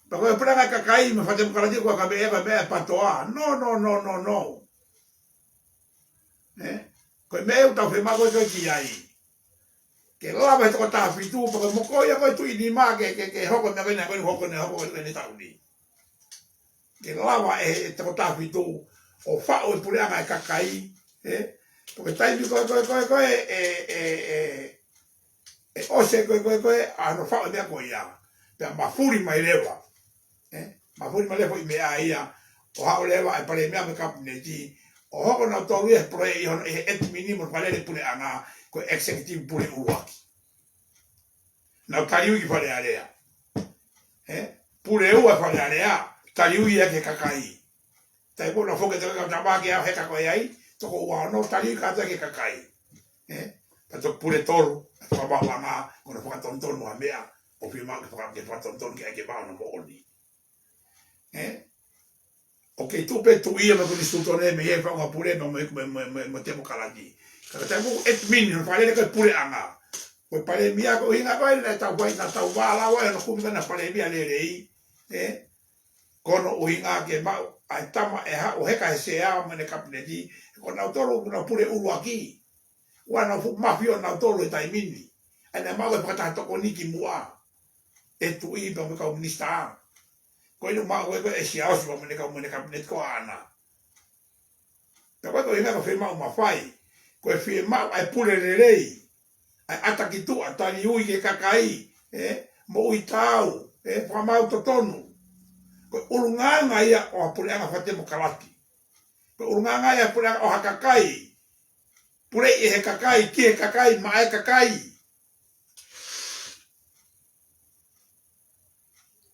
Pea ko e puleʻanga ʻo e kakai, mo e fakatemokalati ko e ka meʻa, ka meʻa ʻa e PATOA. No, no, no, no, no. Ē? Ko e meʻa ʻoku tau fiemaʻu ko ē ki ai. Ke lava he toko taha fitu, pea ko e mokoi ia ko e tuʻi nima ke, ke, ke hoko e meʻa ko ena, ko ena hoko ʻene, hoko ʻene taʻu ni. Ke lava ʻe he toko taha fitu ʻo faʻu e puleʻanga ʻo e kakai, ē? Pea ko e taimi ko ē, ko ē, ko ē, ko ē, ʻe, ʻe, ʻe, ʻe ʻosi ko ē, ko ē, ko ē, ʻa hono faʻu e meʻa ko ia. Pea mafuli mai leva. Ē? Mafuli mai leva foʻi meʻa ia, ʻo haʻu leva e palēmia mo e kapineti, ʻo hoko nautolu ia he pule ʻi hono, ʻi he ʻetimini mo e fakalele puleʻanga, ko e executive pule ʻuluaki. Nau taliui ki Fale Alea. Ē? Pule ua Fale Alea, taliui ia ki he kakai. Taimi ko ē naʻa foki e toko ua kau tama ke ʻave he kakai ai, toko ua ono, taliui kātoa ki he kakai. Ē? Pea toki pule tolu, fakamaauʻanga, ko hono fakatonutonu ha meʻa, ʻoku fiemaʻu ke faka-, ke fakatonutonu ke ʻai ke maʻu hono moʻoni. Ē? ʻOku kei tuʻu pē tuʻi ia mo e konisitūtone mei he fakaʻaufuli mo e, mo e, mo e, mo e, mo e temokalati. Ka ko e taimi ko ē ʻetimini, hono fakalele ko ē puleʻanga. Ko e palēmia ko e ʻuhinga ko ē naʻa tau fai, naʻa tau vālau ai hono kumi ko ena palēmia lelei. Ē? Ko hono ʻuhinga ke maʻu ʻa e tama ʻe haʻu ʻo heka he sea mo ʻene kapineti, ko nautolu ʻoku nau pule ʻuluaki. ʻOua naʻa fuʻu mafio nautolu he taimi ni. ʻA ia naʻe maʻu e fakataha tokoni ki muʻa ʻe he tuʻi pea mo e kau minisitā. Ko ʻene maʻu ko ē ko ē ʻe Siaosi pea mo ʻene kau, mo ʻene kapineti ko ʻAna. Pea ko e, ko e ʻuhinga ko e fiemaʻu mafai. Ko e fiemaʻu ʻa e pule lelei. ʻA e ʻata ki tuʻa, taliui ki he kakai, ē, moʻui taau, ē, fakamaau totonu. Ko e ʻulungaanga ia ʻo ha puleʻanga fakatemokalati. Ko e ʻulungaanga ia puleʻanga ʻo ha kakai. Puleʻi ʻe he kakai, ki he kakai, maʻa e kakai.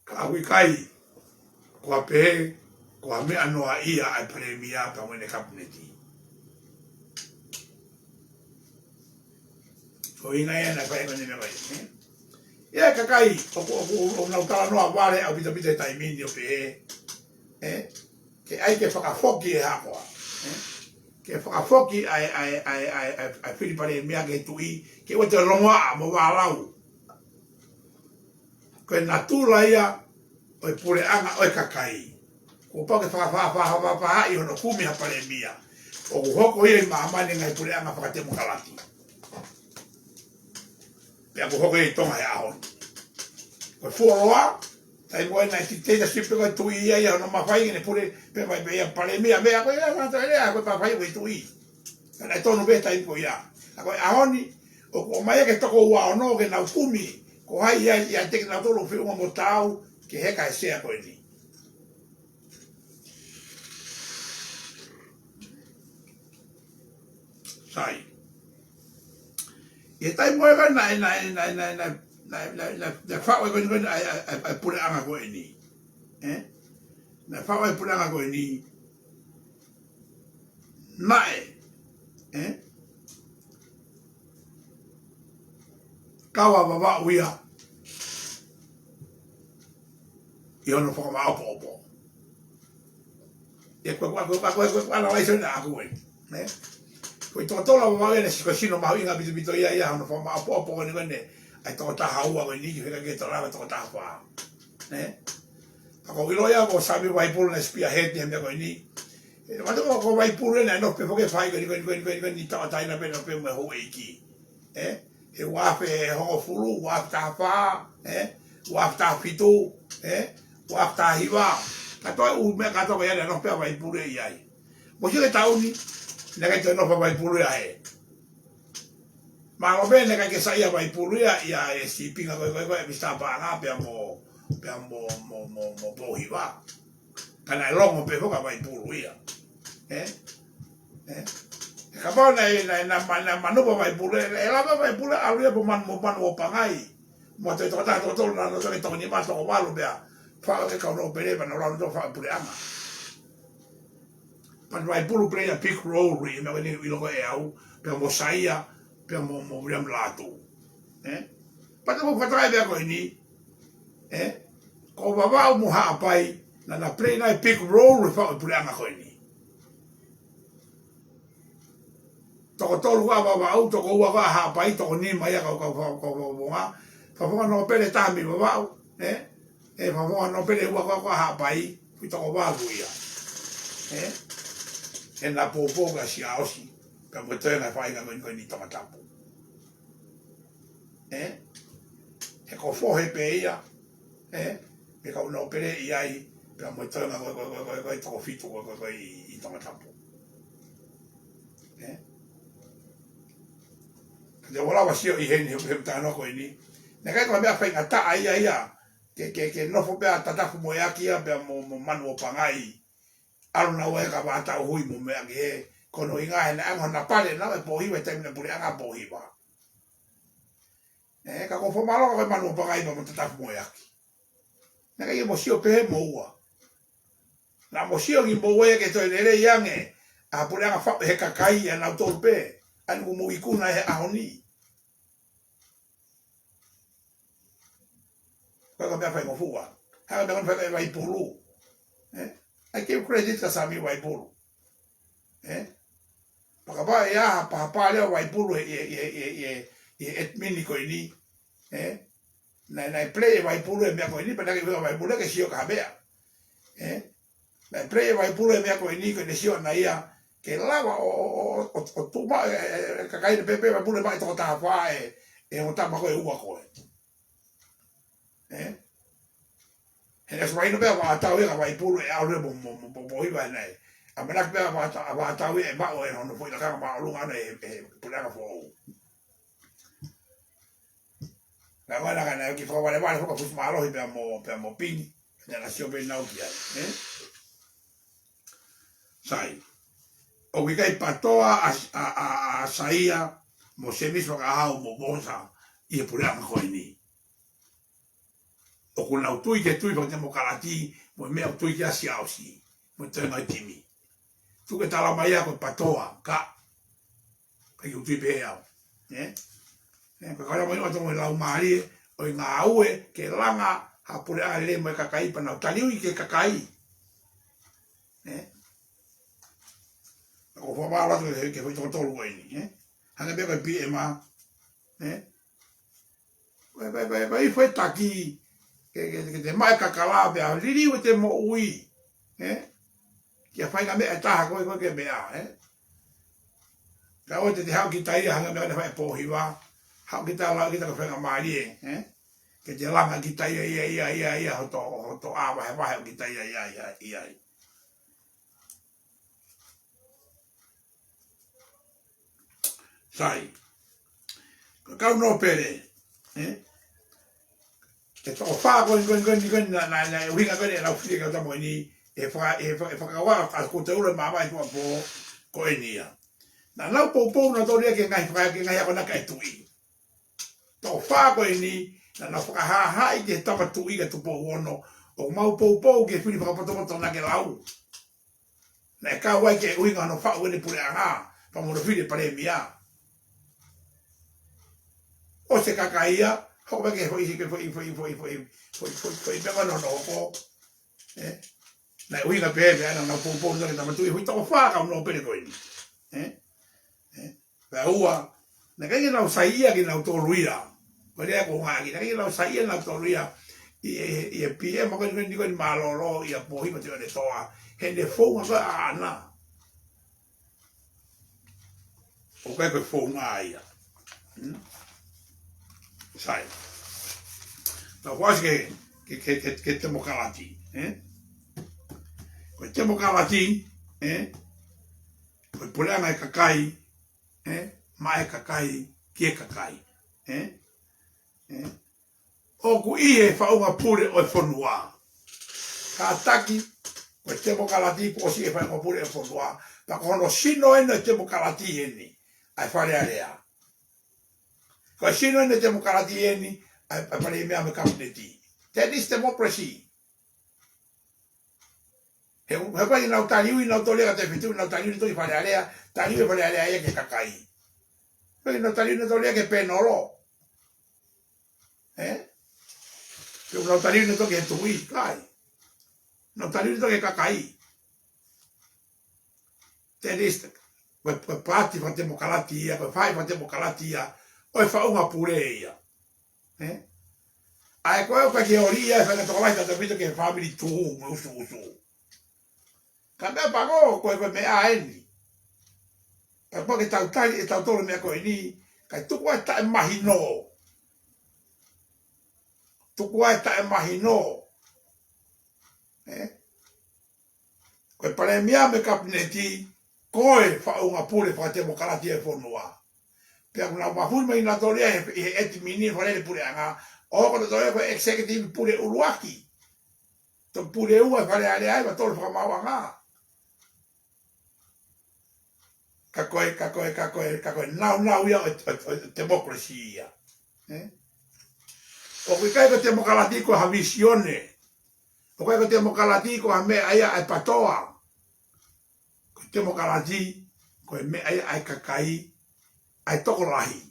Ka ʻoku ʻikai, ko ha pehē, ko ha meʻa noaʻia ʻa e palēmia pea mo ʻene kapineti. Ko e ʻuhinga ia naʻe fai ko eni meʻa ko ē, ē? ʻA e kakai, ʻoku, ʻoku, ʻoku nau talanoa vale ʻaupito ʻaupito he taimi ni ʻo pehē, ē? Ke ʻai ke fakafoki e hako, ē? ke fakafoki ʻa e, ʻa e, ʻa e, ʻa e, ʻa e, ʻa e fili palēmia ki he tuʻi, ke ʻoua te longoaʻa mo vālau. Ko e natula ia ʻo e puleʻanga ʻo e kakai. Kuo pau ke fakafaʻafaʻafaʻafaʻahi hono kumi ha palēmia. ʻOku hoko ia ʻi māmani ngaahi puleʻanga fakatemokalati. Pea kuo hoko ia ʻi Tonga he ʻaho ni. Ko e fuoloa, taimi ko ē naʻe dictatorship ko ē tuʻi ia ʻi hono mafai ke ne pule, pea mai pē ia palēmia, meʻa ko ia, ʻa e tangata ʻe lea, ko e mafai ko e tuʻi. Ka naʻe tonu pē taimi ko ia. Ka ko e ʻaho ni, ʻoku ʻomai ia ke toko ua ono ke nau kumi, ko hai ia, ia te ke nau tolo fiu mo tau, ke heka he sea ko eni. Sai. ʻI he taimi ko ē naʻe, naʻe, naʻe faʻu ʻe ko eni, ko eni, ʻa e, ʻa e, ʻa e, ʻa e puleʻanga ko eni. Ē? Naʻe faʻu ʻa e puleʻanga ko eni. Naʻe. Ē? Kau ʻa Vavaʻu ia. ʻI hono fakamāʻopoʻopo. ʻE ko e, ko e, ko e, ko e, ko e, ko e, ko e analyze ʻaʻaku ē. Ē? Ko e tokotolu ʻa Vavaʻu ʻene sino, sino mahuʻinga ʻaupito ia, ʻi hono fakamāʻopoʻopo ko eni ko eni. ʻA e tokotaha ua ko eni, ki he fekaki ke tolava tokotaha fā. Ē? Ka ko e ʻilo ia ko Sami Vaipulu naʻe spearhead he meʻa ko eni. Ē, mate ko, ko Vaipulu ē naʻe nofo pē foki he fai ko eni, ko eni, ko eni, ko eni, ko eni, tauʻatāina pē, nofo pē mo e houʻeiki. Ē? He ua afe hongofulu, ua afe taha fā, ē? Ua afe taha fitu, ē? Ua afe taha hiva. Ka ko e ʻū meʻa kātoa ko ia naʻe nofo pē ʻa Vaipulu ʻi ai. Mou sio ki he taʻu ni, naʻe ʻikai toe nofo ʻa Vaipulu ia ē. Mālō pē naʻe ʻikai ke saiʻia ʻa Vaipulu ia, ʻi he sīpinga ko ē, ko ē, ko ē, Misitā Paʻanga, pea mo, pea mo, mo, mo, mo Pōhiva. Ka naʻe longo pē foki ʻa Vaipulu ia. Ē? Ē? He kapau naʻe, naʻe, naʻe ma-, naʻe manuva ʻa Vaipulu, ē, ʻe lava ʻa Vaipulu ʻo ʻalu ia mo Manu, mo Manuʻopangai. Mo e tokotaha toko tolu naʻa nau toki toko nima, toko valu pea. Faʻa ke kau nōpele pea nau lau to faʻa puleʻanga. But Vaipulu play a big role ʻi he meʻa ko eni ʻoku ʻilo ko ē ʻe au, pea mo Saia, pea mo, mo William Lātū. Ē? But mo fakatātā e meʻa ko eni, ē? Ko Vavaʻu mo Haʻapai, naʻa na play naʻe big role he faʻu puleʻanga ko eni. Toko tolu ko ē ʻa Vavaʻu, toko ua ko ē ʻa Haʻapai, toko nima ia kau, kau, kau, kau, kau Fakafofonga. Fakafofonga nōpele taha mei Vavaʻu, ē? ʻE fakafofonga nōpele ua ko ē ko ē ʻa Haʻapai, foʻi toko valu ia. Ē? ʻE na poupou kia Siaosi, pea mo e toenga faʻahinga ko eni ko eni ʻi Tongatapu. Ē? He ko Fohe pē ia, ē? Pea kau nōpele ʻi ai, pea mo e toenga ko ē, ko ē, ko ē, ko ē, ko ē, toko fitu ko ē, ko ē, ko ē ʻi, ʻi Tongatapu. Ē? Ka te u lava sio ʻi heni, he, he talanoa ko eni. Naʻe ʻikai ko ha meʻa faingataʻa ia, ia. Ke, ke, ke nofo pē ʻa Tatafumoeaki ia, pea mo, mo Manuʻopangai. ʻAlu naua he ka vātau hui mo meʻa ki he, ko hono ʻuhinga he naʻe anga hona pale naua ʻe Pōhiva he taimi naʻe puleʻanga ʻa Pōhiva. Ē, ka ko Fomalonga ko e Manuʻopangai pea mo Tatafumoeaki. Naʻe ʻikai ke mou sio pehē moua. Naʻa mou sio ki moua ia ke toe lelei ange ʻa e puleʻanga faʻu ʻe he kakai ʻanautolu pē. ʻA eni ʻoku mou ikuna he ʻaho ni. Ko e ka meʻa faingofua. Hanga meʻa ko eni fai ʻe Vaipulu. Ē? I give credit kia Sami Vaipulu. Ē? Pea kapau ʻe ʻi ai ha pahapale ʻo Vaipulu ʻi, ʻi, ʻi, ʻi, ʻi, ʻi he admin ko eni. Ē? Naʻe, naʻe play ʻe Vaipulu e meʻa ko eni, pea naʻe ʻikai ke ʻuhinga Vaipulu ke sio ki ha meʻa. Ē? Naʻe play ʻe Vaipulu e meʻa ko eni, ko ʻene sio ʻana ia, ke lava ʻo, ʻo, ʻo, ʻo, ʻo tuʻu mai, ē, ē, ē, kakai ni pē, pē Vaipulu mai tokotaha fā ē, ē, ʻo tama ko ē ua ko ē. Ē? He naʻe ʻosi mahino pē ʻa Vātau ia kia Vaipulu ʻe ʻalu ia mo, mo, mo, mo, mo Pōhiva ʻanenai. ʻAmanaki pē ʻa Vātau, ʻa Vātau ia ʻe maʻu ʻe hono foʻi lakanga māʻolunga ʻana ʻi he, ʻi he puleʻanga foʻou. Naʻe ʻikai ke na kiʻi fakavalevale foki ʻa Fusimālohi pea mo, pea mo Pingi. Naʻa na sio pē naua ki ai, ē? Sai. ʻOku ʻikai PATOA ʻa, ʻa, ʻa, ʻa Saia mo Semisi Vakaʻahau mo Vosa ʻi he puleʻanga ko eni. ʻOku nau tui ki he tui fakatemokalati, mo e meʻa ʻoku tui ki ai ʻa Siaosi, mo e toenga ʻo e timi. Tuku ke tala mai ia ko e PATOA, ka, ka ʻoku ou tui pē au. Ē? Ē, ka kala mai ʻo tō mo e laumālie, ʻo e ngāue, ke langa, ha puleʻanga lelei mo e kakai pea nau taliui ki he kakai. Ē? Ko e fakamālō atu ki he, ki he foʻi toko tolu ko eni, ē? Hangē pē ko e P M, ē? Ko e, ko e, ko e, ko e foʻi taki ke, ke, ke te maʻu e kakala pea liliu ʻete moʻui, ē? Ki ha faʻahinga meʻa ʻe taha ko ē, ko ē ke meʻa, ē? Ka ʻoua te te haʻu kita ia hangē ko e meʻa naʻe fai ʻe Pōhiva, haʻu kita lau kita ko e faingamālie, ē? Ke te langa kita ia, ia, ia, ia, ia, hoto, hoto ʻā vahevahe ʻo kita ia, ia, ia, ia, ia. Sai. Ko e kau nōpele, ē? Ko e toko fā ko eni, ko eni, ko eni, ko eni, naʻa, naʻa, naʻe ʻuhinga ko eni ʻenau fili ki he kau tama ko eni, ʻe faka-, ʻe faka-, ʻe fakakaukau ʻa e kau teulo ʻo e māmani Fakafofonga ko eni ia. Naʻa nau poupou nautolu ia ki he ngaahi faka-, ki he ngaahi akonaki ʻa e tuʻi. Toko fā ko eni, naʻa nau fakahāhāʻi ki he tama tuʻi ko Tupou Ono, ʻoku mau poupou ki he fili fakapotopoto naʻa ke lau. Naʻe kau ai ki he ʻuhinga hono faʻu ʻene puleʻanga, pea mo hono fili e palēmia. ʻOsi e kakai ia, hoko mai ki he foʻi, ki he foʻi, foʻi, foʻi, foʻi, foʻi, foʻi, foʻi meʻa ko ē naʻe hoko. Ē? Naʻe ʻuhinga pē, pea naʻa nau poupou nautolu ki he tama tuʻi, foʻi toko fā kau nōpele ko eni. Ē? Ē? Pea ua, naʻe ʻikai ke nau saiʻia kinautolu ia. Ko e lea ko ē ʻoku ngāueʻaki, naʻe ʻikai ke nau saiʻia nautolu ia ʻi, ʻi, ʻi he P M ko eni, ko eni, ko eni mālōlō ia Pōhiva Tuʻiʻonetoa. He naʻe founga ko ē ʻaʻana. ʻOku ʻikai ko e founga ia. Hmm? Sai. Tau fakaʻosi ki he, ki he, ki he, ki he, ki he temokalati, ē? Ko e temokalati, ē? Ko e puleʻanga ʻa e kakai, ē? Maʻa e kakai ki he kakai, ē? Ē? ʻOku ʻi he faʻunga pule ʻo e fonua. Kātaki, ko e temokalati kuo ʻosi ʻi he faʻunga pule ʻo e fonua. Pea ko hono sino eni ʻo e temokalati eni, ʻa e Fale Alea. Ko e sino eni ʻo e temokalati eni, ʻa e, ʻa e palēmia mo e kapineti. That is democracy. He, he ʻikai ke nau taliui nautolu ia ki he taʻu fitu, nau taliui nautolu ki Fale Alea, taliui e Fale Alea ia ki he kakai. He ʻikai ke nau taliui nautolu ia ki he pēnolo. Ē? He ʻoku nau taliui nautolu ki he tuʻi, ʻikai. Nau taliui nautolu ki he kakai. That is the, ko e, ko e paati fakatemokalati ia, ko e fai fakatemokalati ia, ʻo e faʻunga pule ia. Ē? ʻA ē ko ē ʻoku ʻikai ke ʻoli ia, ʻe fai ʻa e tokolahi tautefito ki he fāmili tuʻu mo e ʻusuʻusu. Ka meʻa pē ko ē, ko e, ko e meʻa eni. Ka pau ke tau tali ʻe tautolu e meʻa ko eni, kae tuku ʻa e taʻemahino. Tuku ʻa e taʻemahino. Ē? Ko e palēmia mo e kapineti, ko e faʻunga pule fakatemokalati ʻo e fonua. Pea ʻoku nau mafuli mai nautolu ia he, he ʻetimini, fale puleʻanga, ʻo ko nautolu ia ko e executive pule ʻuluaki. Toki pule ua e Fale Alea ai, pea tolu fakamaauʻanga. Ka ko e, ka ko e, ka ko e, ka ko e naunau ia ʻo e, ʻo e, ʻo e democracy ia. Ē? ʻOku ʻikai ko e temokalati ko ha vīsone. ʻOku ʻikai ko e temokalati ko ha meʻa ia ʻa e PATOA. Ko e temokalati, ko e meʻa ia ʻa e kakai, ʻa e tokolahi.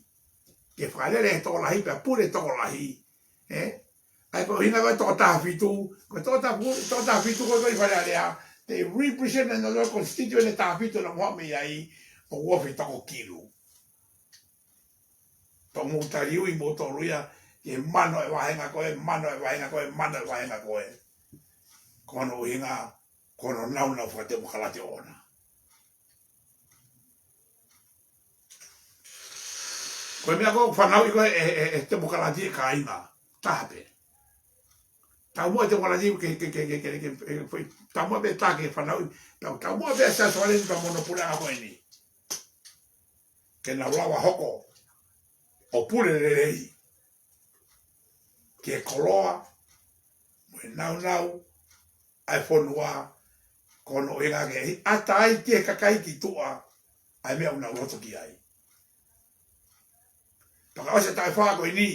Ke fakalele e tokolahi, pea pule e tokolahi. Ē? ʻA ē ko e ʻuhinga ko e toko taha fitu, ko e toko taha fitu, toko taha fitu ko e, ko e Fale Alea, they represent another constituent ʻe taha fitu naʻa mo haʻu mei ai, ʻoku ofi toko kilu. Pea mou taliui moutolu ia, ki he mano e vāhenga ko ē, mano e vāhenga ko ē, mano e vāhenga ko ē. Ko hono ʻuhinga, ko hono naunau fakatemokalati ʻoʻona. Ko e meʻa ko ē ʻoku fanauʻi ko ē ʻe, ʻe, ʻe, ʻe temokalati ʻe kāinga, taha pē. Taumuʻa e temokalati ke, ke, ke, taumuʻa pē taha ke fanauʻi, tau, taumuʻa pē ʻa Siaosi Valeni pea mo hono puleʻanga ko eni. Ke nau lava hoko ʻo pule lelei ki he koloa mo e naunau ʻa e fonua, ko hono ʻuhinga ke ʻi ai e ʻata ai ki he kakai ki tuʻa ʻa e meʻa ʻoku nau loto ki ai. Pea ka ʻosi e taʻu ʻe fā ko eni,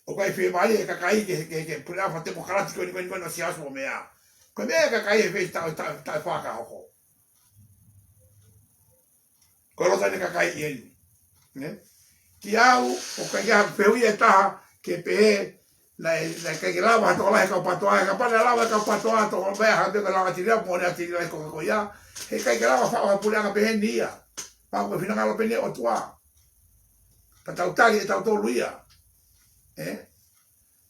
ʻoku ʻikai fiemālie e kakai ke, ke, ke puleʻanga fakatemokalati ko eni, ko eni, ko eni ʻo Siaosi mo meʻa. Ko e meʻa e kakai he fei taʻu, taʻu, taʻu ʻe fā ka hoko. Ko e loto eni e kakai ʻi heni. Nē? Kiate au, ʻoku ʻikai ha fehuʻi ʻe taha ke pehē, Naʻe, naʻe ʻikai ke lava ha tokolahi e kau PTOA, kapau naʻe lava e kau PTOA, toko meʻa ha pē ko e langa tili mo ne atili ai ko ko ia. He ʻikai ke lava faʻo ha puleʻanga pehē ni ia. Pea ko e finangalo pē ni ʻo e ʻOtua. Ka tau tali ʻe tautolu ia. Ē?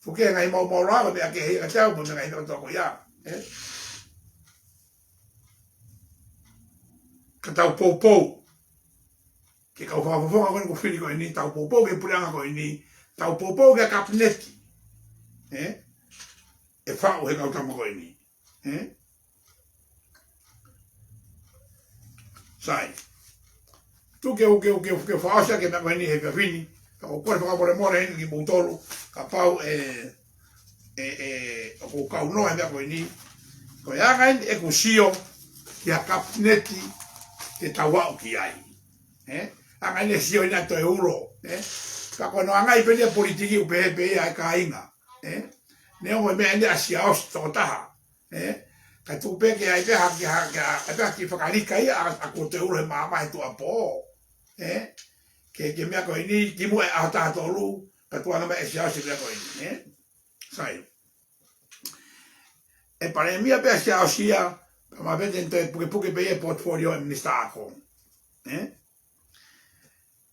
Fuke ngaahi maumau lava, meʻa kehe ia kiate au, mo e ngaahi meʻa kotoa ko ia. Ē? Ka tau poupou ki he kau fakafofonga ko eni kuo fili ko eni, tau poupou ki he puleʻanga ko eni, tau poupou ki he kapineti. Ē? ʻE faʻu he kau tama ko eni. Ē? Sai. Tuku ke u, ke u, ke u, ke u fakaʻosi ʻaki e meʻa ko eni he efiafi ni. Ka ʻoku ou kole fakamolemole heni kimoutolu, kapau ʻe, ʻe, ʻe, ʻoku ou kau noa he meʻa ko eni. Ko e anga eni ʻeku sio ki ha kapineti ke tau aʻu ki ai. Ē? Anga eni e sio ʻeni ʻa Toeulo. Ē? Ka ko hono anga ia pē ʻeni ʻa e politiki ʻoku pehē pē ia ʻe kāinga. Ē? Neongo e meʻa ʻeni ʻa Siaosi tokotaha. Ē? Ka tuku pē ke ʻai pē ha, ke ha, ke ha, ʻai pē ha kiʻi fakalika ia ʻa, ʻa ko Toeulo he maama he tuʻuapō. Ē? Ke, ke meʻa ko eni, kimuʻa e ʻaho taha tolu, ka tuʻu ange mai ʻe Siaosi e meʻa ko eni. Ē? Sai. ʻE palēmia pē ʻa Siaosi ia, pea ma pete toe pukepuke pē ia e portfolio e minisitā ako. Ē?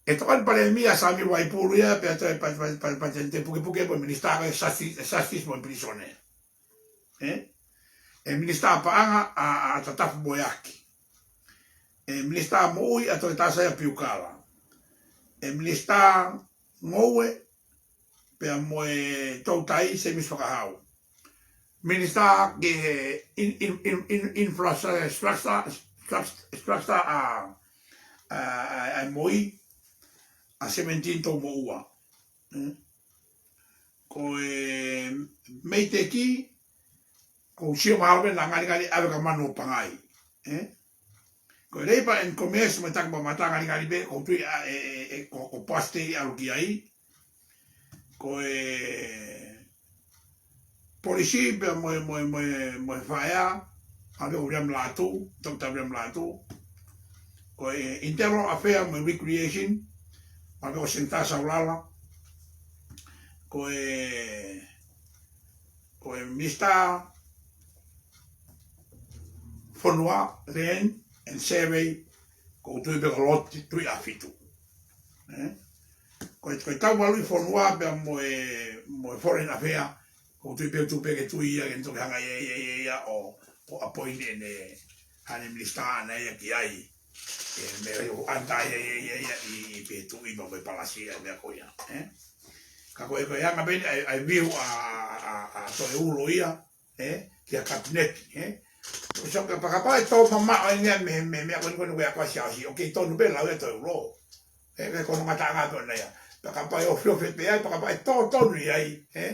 ʻE tokoni palēmia ʻa Sami Vaipulu ia, pea toe pa, pa, pa, pa, te, te pukepuke pē minisitā ako e sasi, e sasi mo e pilīsone. Ē? ʻE minisitā paʻanga ʻa, ʻa Tatafu Moeaki. ʻE minisitā moʻui ʻa Toketā Saia Piukala. ʻE minisitā ngoue, pea mo e toutai Semisi Fakahau. Minisitā ki he in, in, in, in, infrastructure, structure, structure, structure ʻa, ʻa, ʻa, ʻa e moi, ʻa Sevenitini Toumoʻua. Ē? Ko e Meiteki, ʻoku ou sio mahalo pē naʻa ngalingali ʻave kia Manu ʻo Pangai. Ē? Ko e Labour and Commerce mo e Taki Mamata ngalingali pē, ʻoku ou tui ʻa e, e, e, ko, ko Poasi Tei ʻalu ki ai. Ko e Polisi pea mo e, mo e, mo e, mo e Fire, ʻave ʻo William Lātū, Toketā William Lātū. Ko e Internal Affairs mo e Recreation, ʻave ʻo Senitā Saulala. Ko e, ko e Minisitā Fonua, Land and Survey, ʻoku ou tui pē ko Loti Tuʻiʻāfitu. Ē? Ko e, ko e tau maluʻi fonua pea mo e, mo e Foreign Affairs, ʻoku ou tui pē, tuku pē ke tui ia, ke ne toki hanga ia, ia, ia, ia, ʻo, ʻo appoint ʻene, haʻane minisitā ʻaʻana ia ki ai. ʻE, meʻa ʻoku ʻanta ia, ia, ia, ia, ʻi, ʻi pē tuʻi pea mo e palasi ʻa e meʻa ko ia. Ē? Ka ko e, ko e anga pē ʻeni ʻa e, ʻa e view ʻa, ʻa, ʻa, ʻa Toeulo ia, ē, ki he kapineti, ē. So, ka, kapau ʻe tō mamaʻo ʻeni ia mei, mei, mei he meʻa ko eni ko eni ko e ako ʻa Siaosi, ʻoku kei tonu pē lau ʻe Toeulo. Ē, ko hono ngataʻanga pē ʻona ia. Pea kapau ʻe ofiofi pē ai, pea kapau ʻe tō tonu ia ai, ē.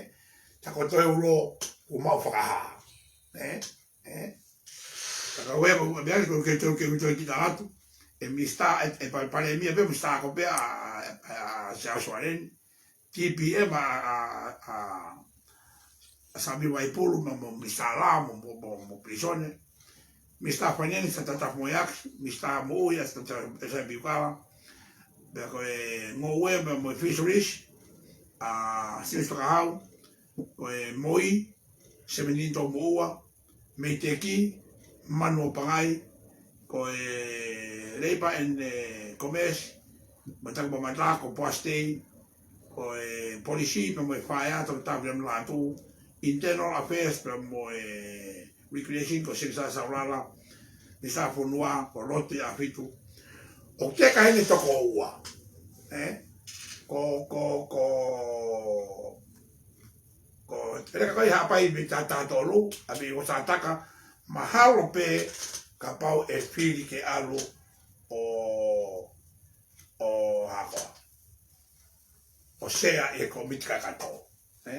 Tā ko Toeulo, ʻoku mau fakahā. Ē, ē. Ka ko e, ko e meʻa ko ē ke tau ke ui toe ki ta atu. ʻE minisitā, ʻe, ʻe pa, palēmia pē minisitā ako pē ʻa, ʻa, ʻa Siaosi Valeni. T P M ʻa, ʻa, ʻa, ʻa Sami Vaipulu mo, mo minisitā lao mo, mo, mo, mo pilīsone. Minisitā Finance ʻa Tatafu Moeaki, minisitā moʻui ʻa Tata, ʻa Saia Piukala. Pea ko e ngoue mo, mo e Fisheries, ʻa Semisi Fakahau. Ko e moi, Sevenitini Toumoʻua, Meiteki, Manu ʻo Pangai, ko e Labour and, eh, Commerce, mo e Taki Mamata, ko Poasi Tei, ko e Polisi, pea mo e Fire, Toketā William Lātū, Internal Affairs, pea mo e Recreation, ko Senitā Saulala, Minisitā Fonua, ko Loti Tuʻiʻāfitu. ʻOku teka heni e toko ua. Ē? Ko, ko, ko, ko, ʻe leka ko ē Haʻapai mei Tatā Tolu, ʻa mei Ua Sātaka, mahalo pē kapau ʻe fili ke ʻalu ʻo, ʻo hako, ʻo sea ʻi he kōmiti kakato. Ē?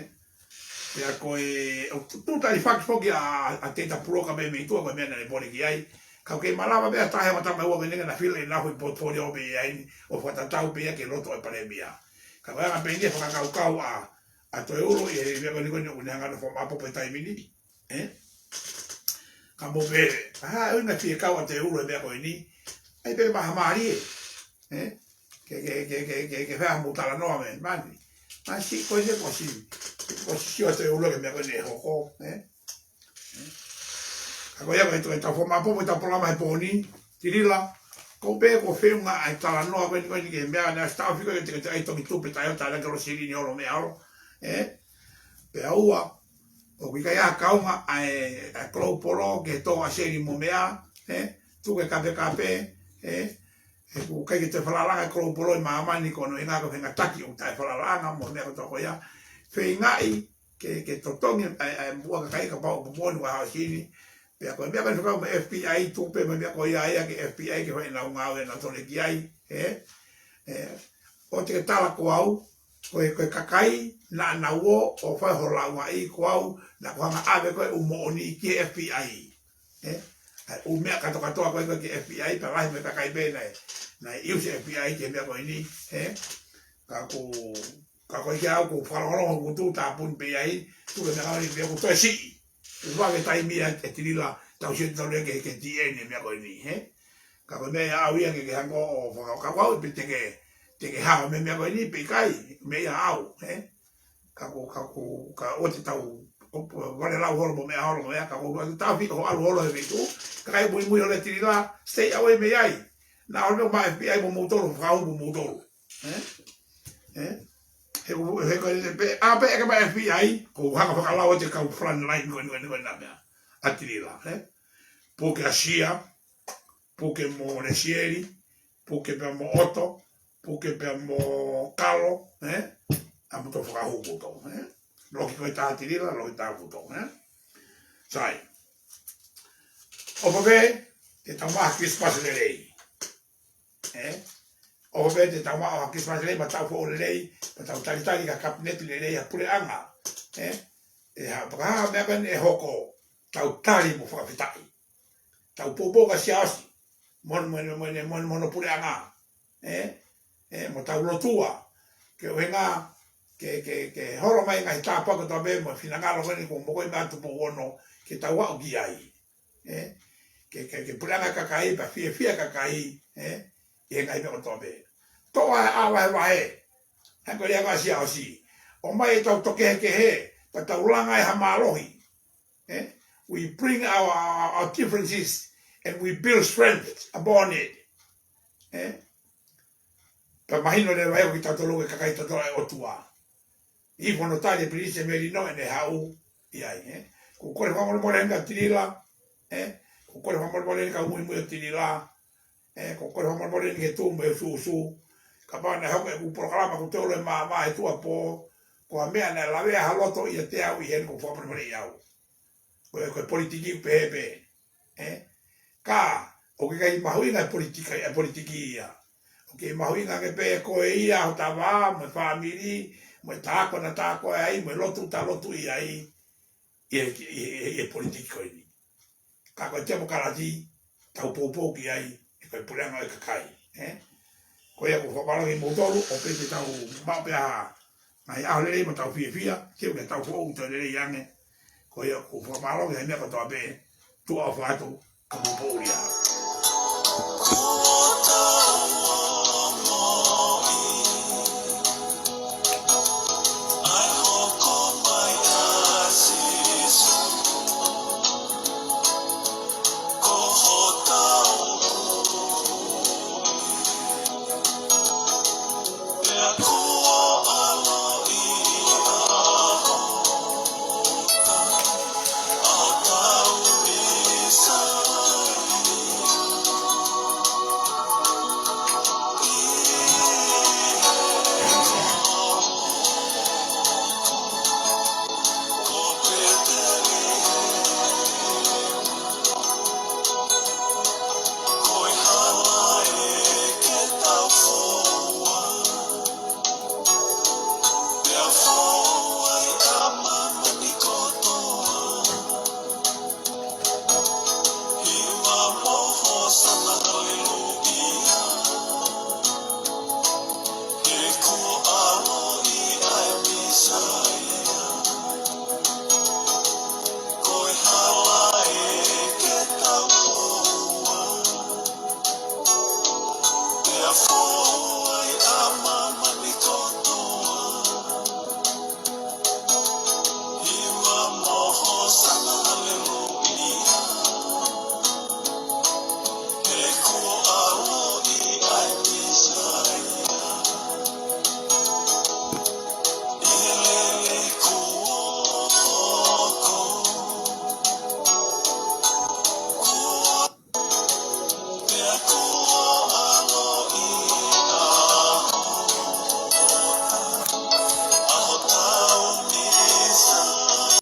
Pea ko e, ʻo tu, tu talifaki foki ʻa, ʻa Teta Puloka mei, mei tuʻa ko e meʻa naʻa ne pole ki ai. Ka ʻoku kei malava pē ʻa e taha ʻo e tama ua ko eni ke na fill ʻenau foʻi portfolio pē ʻi ai ni, ʻo fakatatau pē ia ki he loto ʻo e palēmia. Ka ko e anga pē ʻeni e fakakaukau ʻa, ʻa Toeulo ʻi he meʻa ko eni ko eni ʻoku ne hanga ʻo fakamaʻopoʻopo he taimi ni. Ē? Ka mou pehē, ʻa, ʻoku ʻikai fie kau ʻa Toeulo he meʻa ko eni. ʻAi pē mahamālie. Ē? Ke, ke, ke, ke, ke, ke fai haʻamou talanoa mei mani. Naʻe siʻi ko ē, ko e siʻi, ko e siʻi ʻo e ʻulu ki he meʻa ko eni ʻe hoko, ē? Ka ko ia ko e toe tau fakapotopoto ʻetau polokalama he pō ni, Tilila, ko e pē ko e feʻunga ʻa e talanoa ko eni ko eni ki he meʻa naʻe ʻosi taʻofi ko ē ke te, ke te ʻai toki tupe taʻe ʻo tānaki holo silini holo meʻa holo, ē? Pea ua, ʻoku ʻikai ha kaunga ʻa e, ʻa e kolou polo ke tō ʻa seli mo meʻa, ē? Tuku e kapekape, ē? He ʻoku ʻikai ke toe falalaʻanga e kolou polo ʻi māmani ko hono ʻuhinga ko e feinga taki ʻoku taʻe falalaʻanga mo e meʻa kotoa ko ia. Feingaʻi ke, ke totongi ʻa e, ʻa e muʻa kakai kapau ʻoku moʻoni ʻa e haʻa sini. Pea ko e meʻa ko eni fekau mo e F B I tupe mo e meʻa ko ia ia ki he F B I ke fai ʻenau ngāue ʻenau tole ki ai, ē? Ē, ʻoua te ke tala ko au, ko e, ko e kakai naʻa nau ō ʻo fai ho lāungaʻi ko au, naʻa ku hanga ʻave ko e ʻū moʻoni ki he F B I. Ē? ʻA e ʻū meʻa kātokātoa ko ē ko ē ki he F B I, pea lahi mo e kakai pē naʻe, naʻe use F B I ki he meʻa ko eni, ē? Ka ʻoku, ka ko e ʻikai ke u fakalongolongo hoku ngutu, tāpuni pē ia ai, tuku e meʻa ko eni pea ʻoku toe siʻi. ʻOku ʻi ai e taimi ia ʻe Tilila, tau sio atu leva ki he, ki he D N A meʻa ko eni, ē? Ka ko e meʻa ia ʻaʻau ia ke, ke hanga ʻo faka-, ka ko au pē te ke, te ke hao mei he meʻa ko eni pe ʻikai, meʻa ia ʻaʻau, ē? Ka ko, ka ko, ka ʻoua te tau, ʻo, ʻo, vale lau holo mo meʻa holo mo meʻa, ka ko, ka tau fito ho ʻalu holo he feituʻu, kakai muimui holo ʻe Tilila, stay away mei ai. Naʻa ʻalu mo e F B I mo moutolu, fakahū mo moutolu. Ē? Ē? He ko, he ko, he pē, ʻa pē ʻeke mai F B I, ko u hanga fakalau ʻa e kau front line ko eni, ko eni, ko eni nā meʻa. ʻA Tilila, ē? Puke ʻa Sia, puke mo Lesieli, puke pea mo ʻOto, puke pea mo Kalo, ē? ʻA moutolu fakahū moutolu, ē? Loki ko e tā Tilila, loki tā moutolu, ē? Sai. ʻOfa pē, te tau maʻu ha Christmas lelei. Ē? ʻOfa pē, te tau maʻu ha Christmas lelei, mo e taʻu foʻou lelei, mo e tau talitali ki ha kapineti lelei ʻa e puleʻanga. Ē? ʻE ha, pea ka ha meʻa pē ʻe hoko, tau tali mo fakafetaʻi. Tau poupou ki he Siasi. Mo, mo, mo, mo, mo, mo hono puleʻanga. Ē? Ē, mo tau lotua. Ke ʻuhinga, ke, ke, ke holo mai e ngaahi tāpuaki kotoa pē mo e finangalo ko eni kuo mokoi mai ʻa Tupou Ono, ke tau aʻu ki ai. Ē? Ke, ke, ke puleʻanga e kakai, pea fiefia e kakai, ē? ʻI he ngaahi meʻa kotoa pē. Toʻo ʻa e ʻā vahevahe. Hangē ko e lea ʻa e Siasi. ʻOmai ʻetau tō kehekehe, pea tau langa ai ha mālohi. Ē? We bring our, our, our differences and we build strength upon it. Ē? Pea mahino leva ia ko kitautolu ko e kakai totolo ʻa e ʻOtua. ʻI hono tali ʻe Pilinisi Melino ʻene haʻu ʻi ai, ē? ʻOku ou kole fakamolemole eni kia Tilila, ē? ʻOku ou kole fakamolemole eni ki he kau muimui ʻo Tilila, ē? ʻOku ou kole fakamolemole eni ki he tuʻu mo e ʻusuʻusu. Kapau naʻe hoko ʻeku polokalama ʻoku teu loi mā mā he tuʻa pō, ko ha meʻa naʻe lavea ha loto ʻiate au ʻi heni, ʻoku ou fakamolemoleʻi au. Ko e, ko e politiki pehē pē. Ē? Ka, ʻoku ʻikai mahuʻinga e politika, e politiki ia. ʻOku kei mahuʻinga ange pē ko e ia, hota vā, mo e fāmili, mo e tā ko ē naʻa ta ko ē ai, mo e lotu ta lotu ʻi ai, ʻi he, ʻi he, ʻi he, ʻi he politiki ko eni. Ka ko e temokalati, tau poupou ki ai, ʻe ko e puleʻanga ʻo e kakai. Ē? Ko ia ʻoku ou fakamālō kimoutolu, ʻofa pē te tau maʻu pē ha ngaahi ʻaho lelei mo tau fiefia, ke u ke tau foʻou toe lelei ange. Ko ia ʻoku ou fakamālō ki he meʻa kotoa pē, tuʻa ʻofa atu, ka mou poʻuli ā.